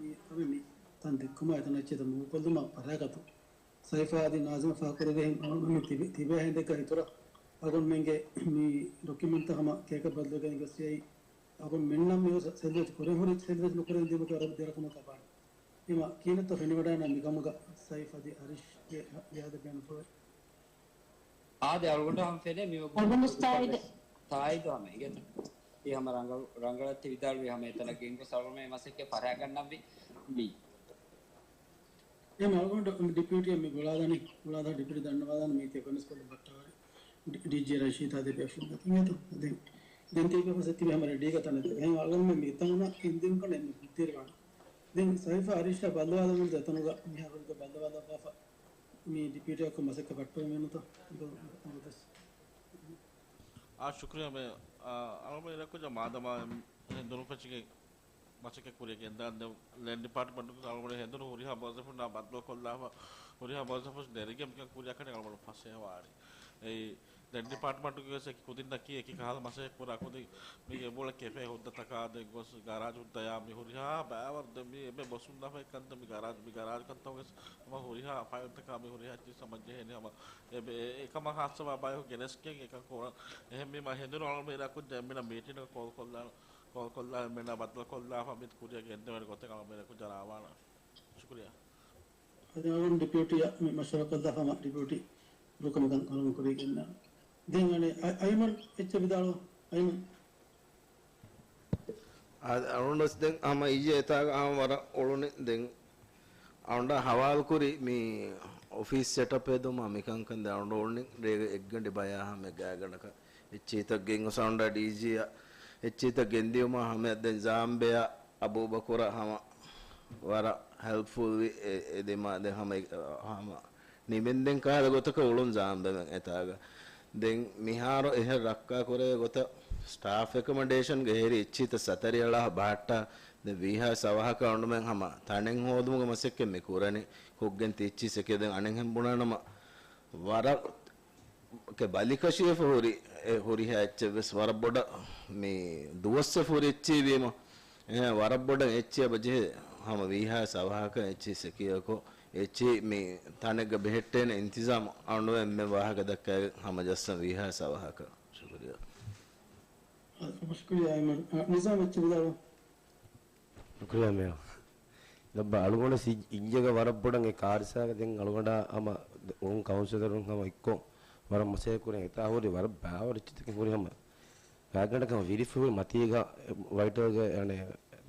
މި ތަނެއް މި ތަން ދެއްކުމާ އެތަނަށް އެއްޗެއް މޫވްކޮށްލުމަށް ފަރިހާގަތުން. ސައިފާ އަދި ނާޒިމާ ފާހަގަކުރެއްވިހެން އަޅުގަނޑުމެން ތިބެ، ތިބޭ ހިނދެއްގަ އިތުރަށް އަޅުގަނޑުމެންގެ މި ޑޮކިއުމެންޓްތައް ހަމަ ކޭކަށް ބަދަލުވެގެން ގޮސް އެއީ އަޅުގަނޑުމެންނަށް މި ސެލްވެޖް ކުރެން ހުރި ސެލްވެޖް ނުކުރެވެން ދިމުގެ ވަރަށް ދެރަކަމަކަށް ވާނެ. އެމަ ކިހިނެއްތޯ ފެނިވަޑައިގަންނަވާ މިކަމުގަ ސައިފް އަދި އަރީޝްގެ ވިޔާދަ ބޭނުންފުޅުވެ. އާދެ، އަޅުގަނޑަށް ހަމަ ފެނޭ މިވަގުތު ތާއީދު. ތާއީދު ހަމަ އިނގޭތަ؟ ތި ހަމަ ރަނގަޅު، ރަނގަޅަށް ތި ވިދާޅުވި ހަމަ އެތަނަށް ގެންގޮސް އަޅުގަނޑުމެން މަސައްކަތް ފަރިހާގަންނަވި މި. އެމަ އަޅުގަނޑު ޑިޕިއުޓީއަށް މި ގުޅާލަނީ، ގުޅާލާ ޑިޕިއުޓީ ދަންނަވާލަނީ މީތި ކޮންމެސް ކޮޅު ބައްޓަވަރި ޑީ، ޑީޖީ ރަޝީދާ ދެ ބޭފުޅުން އިނގޭތޯ؟ ދެން، ދެން ތި ބޭފުޅުން ސެއްތިބި ހަމަ ރެޑީގަ ތަނެއް ދެ. އެހެން އަޅުގަނޑުމެން މިތަނުން އިންދިއުން ކަން އެންމެ ބުއްދިރިވާނެ. ދެން ސައިފާ އަރީޝާ ބައްލަވާލަމުން އެތަނުގަ މިހާރުގަ ބައްލަވާލައްވާފަ މި ޑިޕިއުޓީއަކު މަސައްކަތް ފައްޓަވަމެންނުތޯ؟ އާ، ޝުކުރިއްޔާ މޭ، އާ، އަޅުގަނޑު އިރަކުޖަ މާދަމާ އެ ދުރުފަށިގެ މަސައްކަތް ކުރިޔަށް ގެންދާންދެން ލޭންޑް ޑިޕާޓްމަންޓުގެ އަޅުގަނޑު ހެނދުނު ހުރިހާ މުވައްޒަފުންނާ ބައްދަލުކޮށްލާފަ، ހުރިހާ މުވައްޒަފުން ނެރެގެން މިކަން ކުރިޔަކަނި އަޅުގަނޑު ފަސޭހަވާނީ. އެއީ، ދެން ޑިޕާޓްމަންޓުގެ ވެސް އެކި ކުދިންނަކީ އެކި ކަހަލަ މަސައްކަތް ކުރާ ކުދިން. މީގެ އެބައުޅޭ ކެފޭ ހުއްދަތަކާ ދެން ގޮސް ގަރާޖް ހުއްދަޔާ މި ހުރިހާ ބައިވަރު ދެން މީ އެންމެ ބޮސް ހުންނާފަ އެއްކަން ދެން މި ގަރާޖް، މި ގަރާޖް ކަންތައް ވެސް ހަމަ ހުރިހާ ފައިލްތަކާ މި ހުރިހާ ޗިއްސަ މަޖެހޭނެ ހަމަ އެ، އެ، އެކަމަށް ހާއްސަވާ ބަޔަކު ގެނެސްގެން އެކަން ކުރަން. އެހެންވީމަ ހެނދުނު އަޅުމެން އިރާކު ދެން މިނަ މީޓިންގ ކޯލް ކޮށްލާ، ކޯލް ކޮށްލާ މިނަ ބައްދަލު ކޮށްލާފަ މި ކުރިޔަށް ގެންދެވޭނެ ގޮތެއް އަޅުމެން އިރާކު ޖަރާވާނަ. ޝުކުރިއްޔާ. އަދި އަޅުގަނޑު ޑިޕިއުޓީއަށް މި މަޝްވަރާ ކޮށްލާފަ ހަމަ ޑިޕިއުޓީ ބުރުކަމަކަށް އަޅުގަނޑު ކުރީގެންނާނެ. ދެން އަނެއް އަ-، އައިމަން އެއްޗެއް ވިދާޅު. އައިމަން. އަ-، އަޅުގަނޑު ވެސް ދެން ހަމަ އިއްޔެ އެތާގަ ހަމަ ވަރަށް އުޅުނި. ދެން އަޅުގަނޑަށް ހަވާލުކުރި މި އޮފީސް ސެޓަޕް ހެދުމާ މިކަންކަން ދެން އަޅުގަނޑު އުޅުނި ރޭގަ އެއްގަނޑި ބަޔާ ހަމަ ގާތްގަނޑަކަށް އެއްޗިހިތައް ގެންގޮސް އަޅުގަނޑަށް ޑީޖީއަށް އެއްޗިހިތައް ގެންދިޔުމާ ހަމަ ދެން ޒާމްބެއާ އަބޫބަކުރަށް ހަމަ ވަރަށް ހެލްޕްފުލް ވި އެ-، އެ ދިމާ ދެން ހަމަ، ހަމަ ނިމެންދެން ކަހަލަ ގޮތަކަށް އުޅުން ޒާމްބެމެން އެތާގަ. ދެން މިހާރު އެހެން ރައްކާ ކުރެވޭ ގޮތަށް ސްޓާފް އެކޮމޮޑޭޝަންގެ ހެރި އެއްޗިހިތައް ސަތަރި އަޅާ ބަހައްޓާ ދެން ވީހާ ސަވަހަކަށް އަޅުމެން ހަމަ ތަނެއް ހޯދުމުގެ މަސައްކަތް މި ކުރަނީ. ކޮށްގެން ތިއްޗިސް އެކެ ދެން އަނެއްހެން ބުނާނަމަ ވަރަށް ކެ ބަލިކަށިވެފަ ހުރި، އެ ހުރިހާ އެއްޗެއް ވެސް ވަރަށް ބޮޑަށް މި ދުވަސްވެފަ ހުރި އެއްޗެއް ވީމަ، އެހެން ވަރަށް ބޮޑަށް އެއްޗެއް އެބަ ޖެހޭ ހަމަ ވީހާ ސަވަހަކަށް އެއްޗެއް ސެކިއޯކޮށް، އެއްޗެއް މި ތަނެއްގަ ބެހެއްޓޭނެ އިންތިޒާމު އަޅުގަނޑު އެންމެ ވާހަކަ ދައްކާ ހަމަ ޖައްސަން ވީހާ ސަވަހަކަށް. ޝުކުރިއްޔާ. ޝުކުރިއްޔާ އައިމަން. އަ، ނިޒާމް އެއްޗެއް ވިދާޅު. ޝުކުރިއްޔާ މޭޔަރ. ދައްބަ އަޅުގަނޑު ސި-، އިއްޔެގަ ވަރަށް ބޮޑަށް އެ ކާރިސާގަ ދެން އަޅުގަނޑާ ހަމަ އުޅުން ކައުންސިލަރުން ހަމަ އެއްކޮށް ވަރަށް މަސައްކަތް ކުރިން އެތާ ހުރި ވަރަށް ބާވަރު އެއްޗިތަކެއް ހުރި ހަމަ ގާތްގަނޑަކަށް ވިރިފަ ހުރި މަތީގަ ވައިޓަލްގެ އަނެ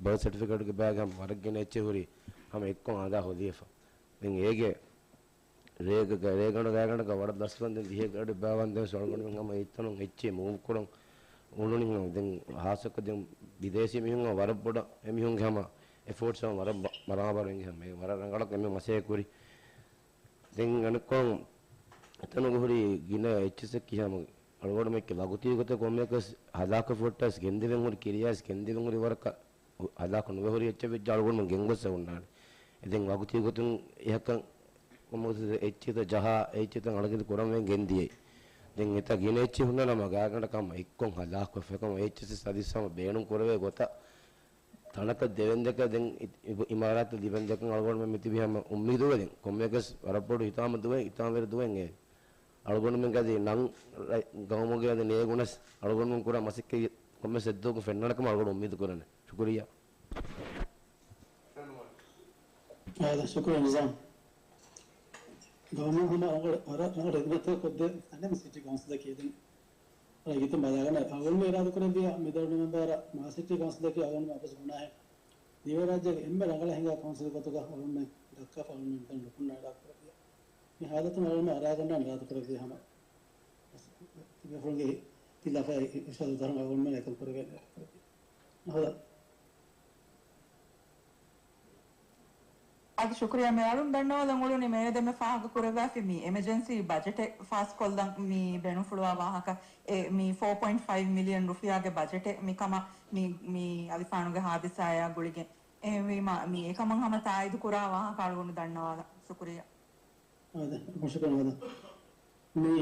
ބަރްތް ސެޓިފިކެޓްގެ ބާގަ ހަމަ ވަރަށް ގިނަ އެއްޗެއް ހުރި ހަމަ އެއްކޮށް އަނދާ ހޮދިޔަފަ. ދެން އޭގެ ރޭގަ، ރޭގަނޑު ގާތްގަނޑަކަށް ވަރަށް ދަސްވަންދެން ދިހަ ގަޑި ބާވަންދެން ސޮޅުގަނޑުމެން ހަމަ އެއްތަނުން އެއްޗެއް މޫވް ކުރަން އުޅުނި ދެން ހާއްސަކޮށް ދެން ބިދޭސީ މީހުން ވަރަށް ބޮޑަށް އެމީހުންގެ ހަމަ އެފޯޓްސް ވަރަށް ބަ-، ބަރާބަރު އިނގި ހަމަ އެ ވަރަށް ރަނގަޅަށް އެމީހުން މަސައްކަތް ކުރި. ދެން އަނެއްކޮށް އެތަނުގަ ހުރި ގިނަ އެއްޗިސެއް ކިހާމަ އަޅުގަޑުމެއްކެ ވަގުތީ ގޮތަށް ކޮންމެއަކަސް ހަލާކު ފޮއްޓަސް ގެންދެވެން ހުރި ކިރިޔާސް ގެންދެވެން ހުރި ވަރަކަށް ހަލާކު ނުވެ ހުރި އެއްޗެއް ވެއްޖެ އަޅުގަޑުމެން ގެންގޮސް ހުންނާނެ. އެ ދެން ވަގުތީ ގޮތުން އެހަކަން އެއްޗިތައް ޖަހާ، އެއްޗިތައް އަޅަގަނޑު ކުރަން ވެން ގެންދިޔައީ. ދެން އެތާ ގިނަ އެއްޗި ހުންނަ ނަމަ ގާގަނޑަކަމަށް އެއްކޮން ހަލާކު ފެކަމަ އެއްޗިސް ސަދިސް ހަމަ ބޭނުން ކުރެވޭ ގޮތަށް ތަނަކަށް ދެވެންދެކަށް ދެން އި-، އި-، އިމާރާތަށް ލިބެންދެކަން އަޅުގަނޑުމެން މިތިބީ ހަމަ އުއްމީދުވެގެން ކޮންމެއަކަސް ވަރަށް ބޮޑު ހިތާމަ ދުވަހެއް، ހިތާމަވެރި ދުވަހެއް އެ އަޅުގަނޑުމެންގެ އަދި ނަން ރަ-، ގައުމުގެ އަދި ނޭގުނަސް އަޅުގަނޑުމެން ކުރާ މަސައްކަތް ކޮންމެސް އެއްދުވަހަކު ފެންނަން ކަމަށް އަޅުގަނޑު އުއްމީދު ކުރަން. ޝުކުރިއްޔާ. އާދެ، ޝުކުރިއްޔާ ނިޒާމް. ގައުމުން ހަމަ ރަނގަޅު، ވަރަށް ރަނގަޅު ހިދުމަތްތައް ކޮށްދޭ އަނެއް ސިޓީ ކައުންސިލަކީ ދެން ރައްޔިތުން ބަލާގަންނަ އަޅުގަނޑުމެން އިރާދަކުރެއްވިޔާ މިދަރުނިމެން ބާރަށް މާ ސިޓީ ކައުންސިލަކީ އަޅުގަނޑުމެން އަބަސް ގުނާހެއް. ދިވެހިރާއްޖޭގެ އެންމެ ރަނގަޅަށް ހިނގާ ކައުންސިލް ގޮތުގަ އަޅުގަނޑުމެން ދައްކާފަ އަޅުގަނޑުމެން ނުކުންނަ އިރާދަކުރެއްވިޔާ. މި ހާލަތުން އަޅުގަނޑުމެން އަރާގަންނާނެ އިރާދަކުރެއްވިޔާ ހަމަ ތިބޭފުޅުންގެ ތިލަފައި އިރުޝާދު ދަރުން އަޅުގަނޑުމެން އެކަން ކުރެވޭނެ އިރާދަކުރެއްވިޔާ. އަހަލަ. އަދި ޝުކުރިއްޔާ މޭޔަރުން ދަންނަވާލަން އުޅުނީ މޭޔަރ ދެންމެ ފާހަގަ ކުރެވިފައި މި އެމަޖެންސީ ބަޖެޓެއް ފާސް ކޮށްލަން މި ބޭނުންފުޅުވާ ވާހަކަ އެ މި ފޯ ޕޮއިންޓް ފައިވް މިލިއަން ރުފިޔާގެ ބަޖެޓެއް މިކަމަށް މި، މި އަލިފާނުގެ ހާދިސާއާ ގުޅިގެން އެހެންވީމަ މި އެކަމަށް ހަމަ ތާއީދު ކުރާ ވާހަކަ އަޅުގަނޑު ދަންނަވާލަން. ޝުކުރިއްޔާ. އާދެ، ޝުކުރު އާދެ. މި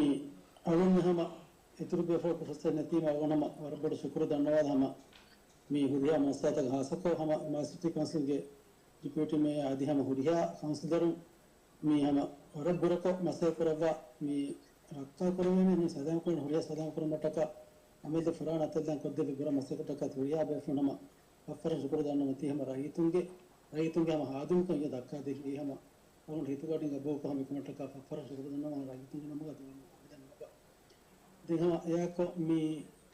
އަޅުގަނޑު ހަމަ އިތުރު ބޭފުޅަކު ފުރުސަތެއް ނެތީމަ އަޅުގަނޑު ހަމަ ވަރަށް ބޮޑު ޝުކުރު ދަންނަވާލަ ހަމަ މި ހުރިހާ މުއައްސަސާތަކަށް ހާއްސަކޮށް ހަމަ މާ ސިޓީ ކައުންސިލްގެ ޑިޕިއުޓީ މޭޔާ އަދި ހަމަ ހުރިހާ ކައުންސިލަރުން މި ހަމަ ވަރަށް ބުރަކޮށް މަސައްކަތް ކުރައްވާ މި ރައްކާ ކުރެވޭނެ ސަލާމަތް ކުރަން ހުރިހާ ސަލާމަތް ކުރުމަށްޓަކާ އަމިއްލަ ފުރާނަ އަތަށްދާން ކޮށްދެއްވި ބުރަ މަސައްކަތަކަށް ހުރިހާ ބޭފުޅުން ހަމަ ފައްފަރަށް ޝުކުރު ދަންނަވަން ތީ ހަމަ ރައްޔިތުންގެ، ރައްޔިތުންގެ ހަމަ ހާދުންކަން އިން ދައްކާދީ ހަމަ އަޅުގަނޑު ހިތުގަޑިން ގަބޫލުކޮށް ހަމަ އެކަމަށްޓަކާ ފައްފަރަށް ޝުކުރު ދަންނަވަން ރައްޔިތުންގެ ނަމުގަ ދިވެހި އަމިއްލަ ނަމުގަ. ދެން ހަމަ އެއާއެކު މި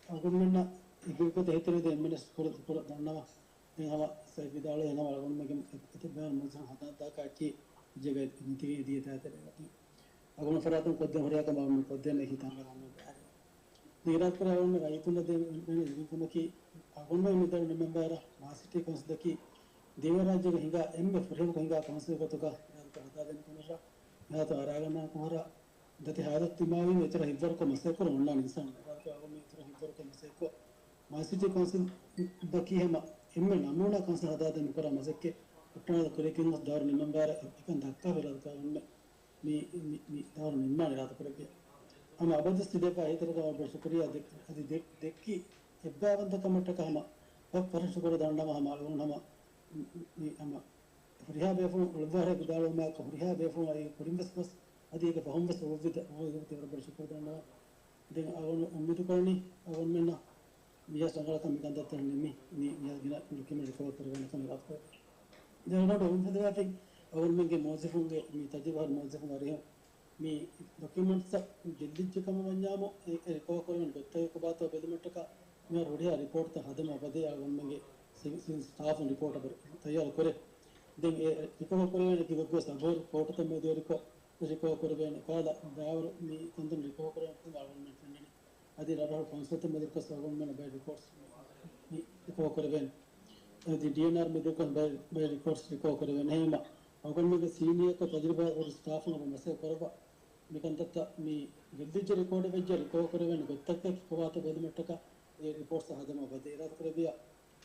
އަޅުގަނޑުމެންނަށް އެގްރިކަލްޗަރ ހިތެރެދޭ އެމްއެންއެސް ޝުކުރު ދަންނަވަން. ދެން ހަމަ ސައިބް ވިދާޅުވި ހަމަ އަޅުގަނޑުމެންގެ އެތައް ބައި މުޖްތަމަޢު ހަދާން ދާކާއެކީ ޖެގަ މިތިގެ ދިޔަ ތާތެރޭ ވަތި. އަޅުގަނޑު ފަރާތުން ކޮށްދޭން ހުރިހާ ކަމެއް އަޅުގަނޑު ކޮށްދޭން ހިތާމަ އަޅުގަނޑު ބައި. މި އިރާދަކުރާ އަޅުގަނޑު ރައްޔިތުންނަށް ދޭން އެންމެ ލިބި ކަމަކީ، އަޅުގަނޑު މި ދަރުނިމެންބާރަށް މާ ސިޓީ ކައުންސިލަކީ ދިވެހިރާއްޖޭގެ ހިނގާ އެންމެ ފުރިހަމަކޮށް ހިނގާ ކައުންސިލް ގޮތުގަ އިރާދަކުރާ ހަދާދޭން ކަމަށް މިހާތަނަށް އަރާގަންނާ ކަމަށް ދަތި ހާލަތު ދިމާވީމަ އެތެރެ ހިތްވަރުކޮށް މަސައްކަތް ކުރަން އޮންނާނެ އިންސާނުން. އިރާދަކުރާ އަޅުގަނޑު މި އެތެރެ ހިތްވަރުކޮށް މަސައްކަތް ކޮށް، މާ ސިޓީ ކައުންސިލް ދަކީ ހަމަ އެންމެ ނަމޫނާ ކައުންސިލް ހަދާދޭން ކުރާ މަސައްކަތް ހުއްޓާނަދަ ކުރިއަށް ގެންގޮސް ދައުރު ނިމެންބާރަށް އެކަން ދައްކާފަ އިރާދަކުރާ އޮންނަ މި، މި، މި ދައުރު ނިންމާނެ އިރާދަކުރެއްވިޔާ. ހަމަ އަބަދުސް ތިބޭފާ އެހީތެރިކަމަށް ވަރަށް ބޮޑަށް ޝުކުރިއްޔާ. ދެ-، އަދި ދެ-، ދެއްކި އެއްބައިވަންތަކަމަށްޓަކާ ހަމަ ވަރަށް ވަރަށް ޝުކުރު ދަންނަވަން. ހަމަ އަޅުގަނޑު ހަމަ މި ހަމަ ހުރިހާ ބޭފުޅުން އުޅުއްވާހަރެ ވިދާޅުވުމާއެކު ހުރިހާ ބޭފުޅުން އައި ކުރިން ވެސް ގޮސް އަދި އޭގެ ފަހުން ވެސް އުޅުއްވި ދެ-، އުޅުއްވި ދެ ވަރަށް ބޮޑަށް ޝުކުރު ދަންނަވަން. ދެން އަޅުގަނޑު އުއްމީދު ކުރަނީ އަޅުގަނޑުމެންނަށް މިޔަސް ރަނގަޅަކަށް މި ކަންތައްތައް ނިމި މި މި ގިނަ ޑޮކިއުމެންޓް ރިކަވަރ ކުރެވޭނެ ކަމަށް އަރާ ކުރެވޭ. ދެން އަޅުގަނޑު އުއްމީދުވެފައި އަޅުގަނޑުމެންގެ މުވައްޒަފުންގެ މި ތަޖުރިބާ މުވައްޒަފުން އަރިހުން މި ޑޮކިއުމެންޓްސް ގެއްލިއްޖެ ކަމަށް ވަންޏާމު އެ، އެ ރިކަވަރ ކުރެވޭނެ ގޮތްތަކެއް ކޮބާތޯ ބެލުމަށްޓަކާ މިހާރު ހުރިހާ ރިޕޯޓްތައް ހަދަމުން އަބަދޭ އަޅުގަނޑުމެންގެ ސިވިލް، ސިވިލް ސްޓާފުން ރިޕޯޓް އަބަދު ތައްޔާރު ކުރޭ. ދެން އެ ރިކަވަރ ކުރެވޭނެ ކިބައްގޮސް އަބޯރު ކޯޓުތައް މެދުވެރިކޮށް ރިކަވަރ ކުރެވޭނެ ކާލަ ދާވަރު މި ކަންތައް ރިކަވަރ ކުރެވޭނެ އަޅުގަނޑުމެން ފެންނަނީ. އަދި ރަށްރަށު ކައުންސިލްތައް މެދުވެރިކޮށް އަޅުގަނޑުމެން ބައެއް ރިޕޯޓްސް މި ރިކަވަރ ކުރެވޭނެ. އަދި ޑީއެންއާރް މެދުވެރިކޮށް ބައެއް، ބައެއް ރިޕޯޓްސް ރިކަވަރ ކުރެވޭނެ. އެހެންވީމަ އަޅުގަނޑުމެންގެ ސީނިއާކޮށް ތަޖުރިބާ ހުރި ސްޓާފުން އަބަ މަސައްކަތް ކުރައްވާ މި ކަންތައްތައް މި ގެއްލިއްޖެ ރިކޯޑެއް ވެއްޖެ ރިކަވަރ ކުރެވޭނެ ގޮތްތަކެއް ކޮބާތޯ ބެލުމަށްޓަކާ އެ ރިޕޯޓްސް ހަދަމުން އަބަދޭ އިރާދަ ކުރެއްވިއްޔާ.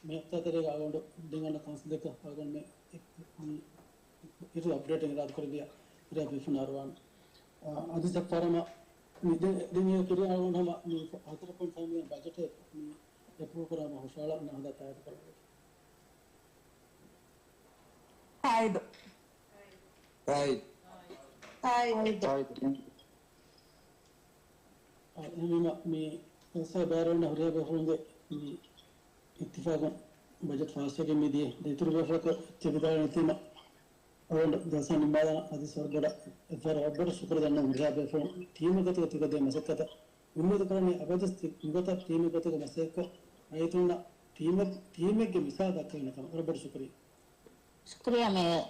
މި ހަފްތާ ތެރޭގަ އަޅުގަނޑު ދެން އަންނަ ކައުންސިލަކަށް އަޅުގަނޑު މި، މި އިރު އަޕްޑޭޓެއް އިރާދަ ކުރެއްވިއްޔާ ހުރިހާ ބޭފުޅުންނަށް އަރުވާނެ. އަ، އަދި ސައްފާރަމަ މި ދެ-، ދެން އެ ކުރިއަށް އަޅުގަނޑު ހަމަ މި ހަތަރު ޕޮއިންޓް ފައިވް މިލިއަން ބަޖެޓެއް މި އެޕްރޫވް ކުރާ ހަމަ ހުށަހަޅާ ނަހަލާ ތާއިދު ކުރަން. ތާއިދު. ތާއިދު. ތާއިދު. ތާއިދު. އަ، އެހެންވީމަ މި ސައްފާރަ ބައިވެރިވަންޏާ ހުރިހާ ބޭފުޅުންގެ މި އިއްތިފާގުން ބަޖެޓް ފާސްވެގެން މިދިޔަ. ދެން އިތުރު ބޭފުޅަކަށް އެއްޗެއް ވިދާޅުވެ ނެތީމަ އަޅުގަނޑު ޖަލްސާ ނިންމާލާނަން. އަދި ވަރަށް ބޮޑަށް ވަރަށް ބޮޑަށް ޝުކުރު ދަންނަވަން ހުރިހާ ބޭފުޅުން ޓީމެއް ގޮތުގަ ތިކޮށްދޭ މަސައްކަތަށް. އުއްމީދު ކުރަނީ އަބަދުވެސް ތި ނުގަތަށް ޓީމެއް ގޮތުގަ މަސައްކަތް ރައްޔިތުންނަށް ޓީމެއް، ޓީމެއްގެ މިސާލް ދައްކައިގެން ކަމަށް. ވަރަށް ބޮޑަށް ޝުކުރިއްޔާ. ޝުކުރިއްޔާ މޭޔަރ.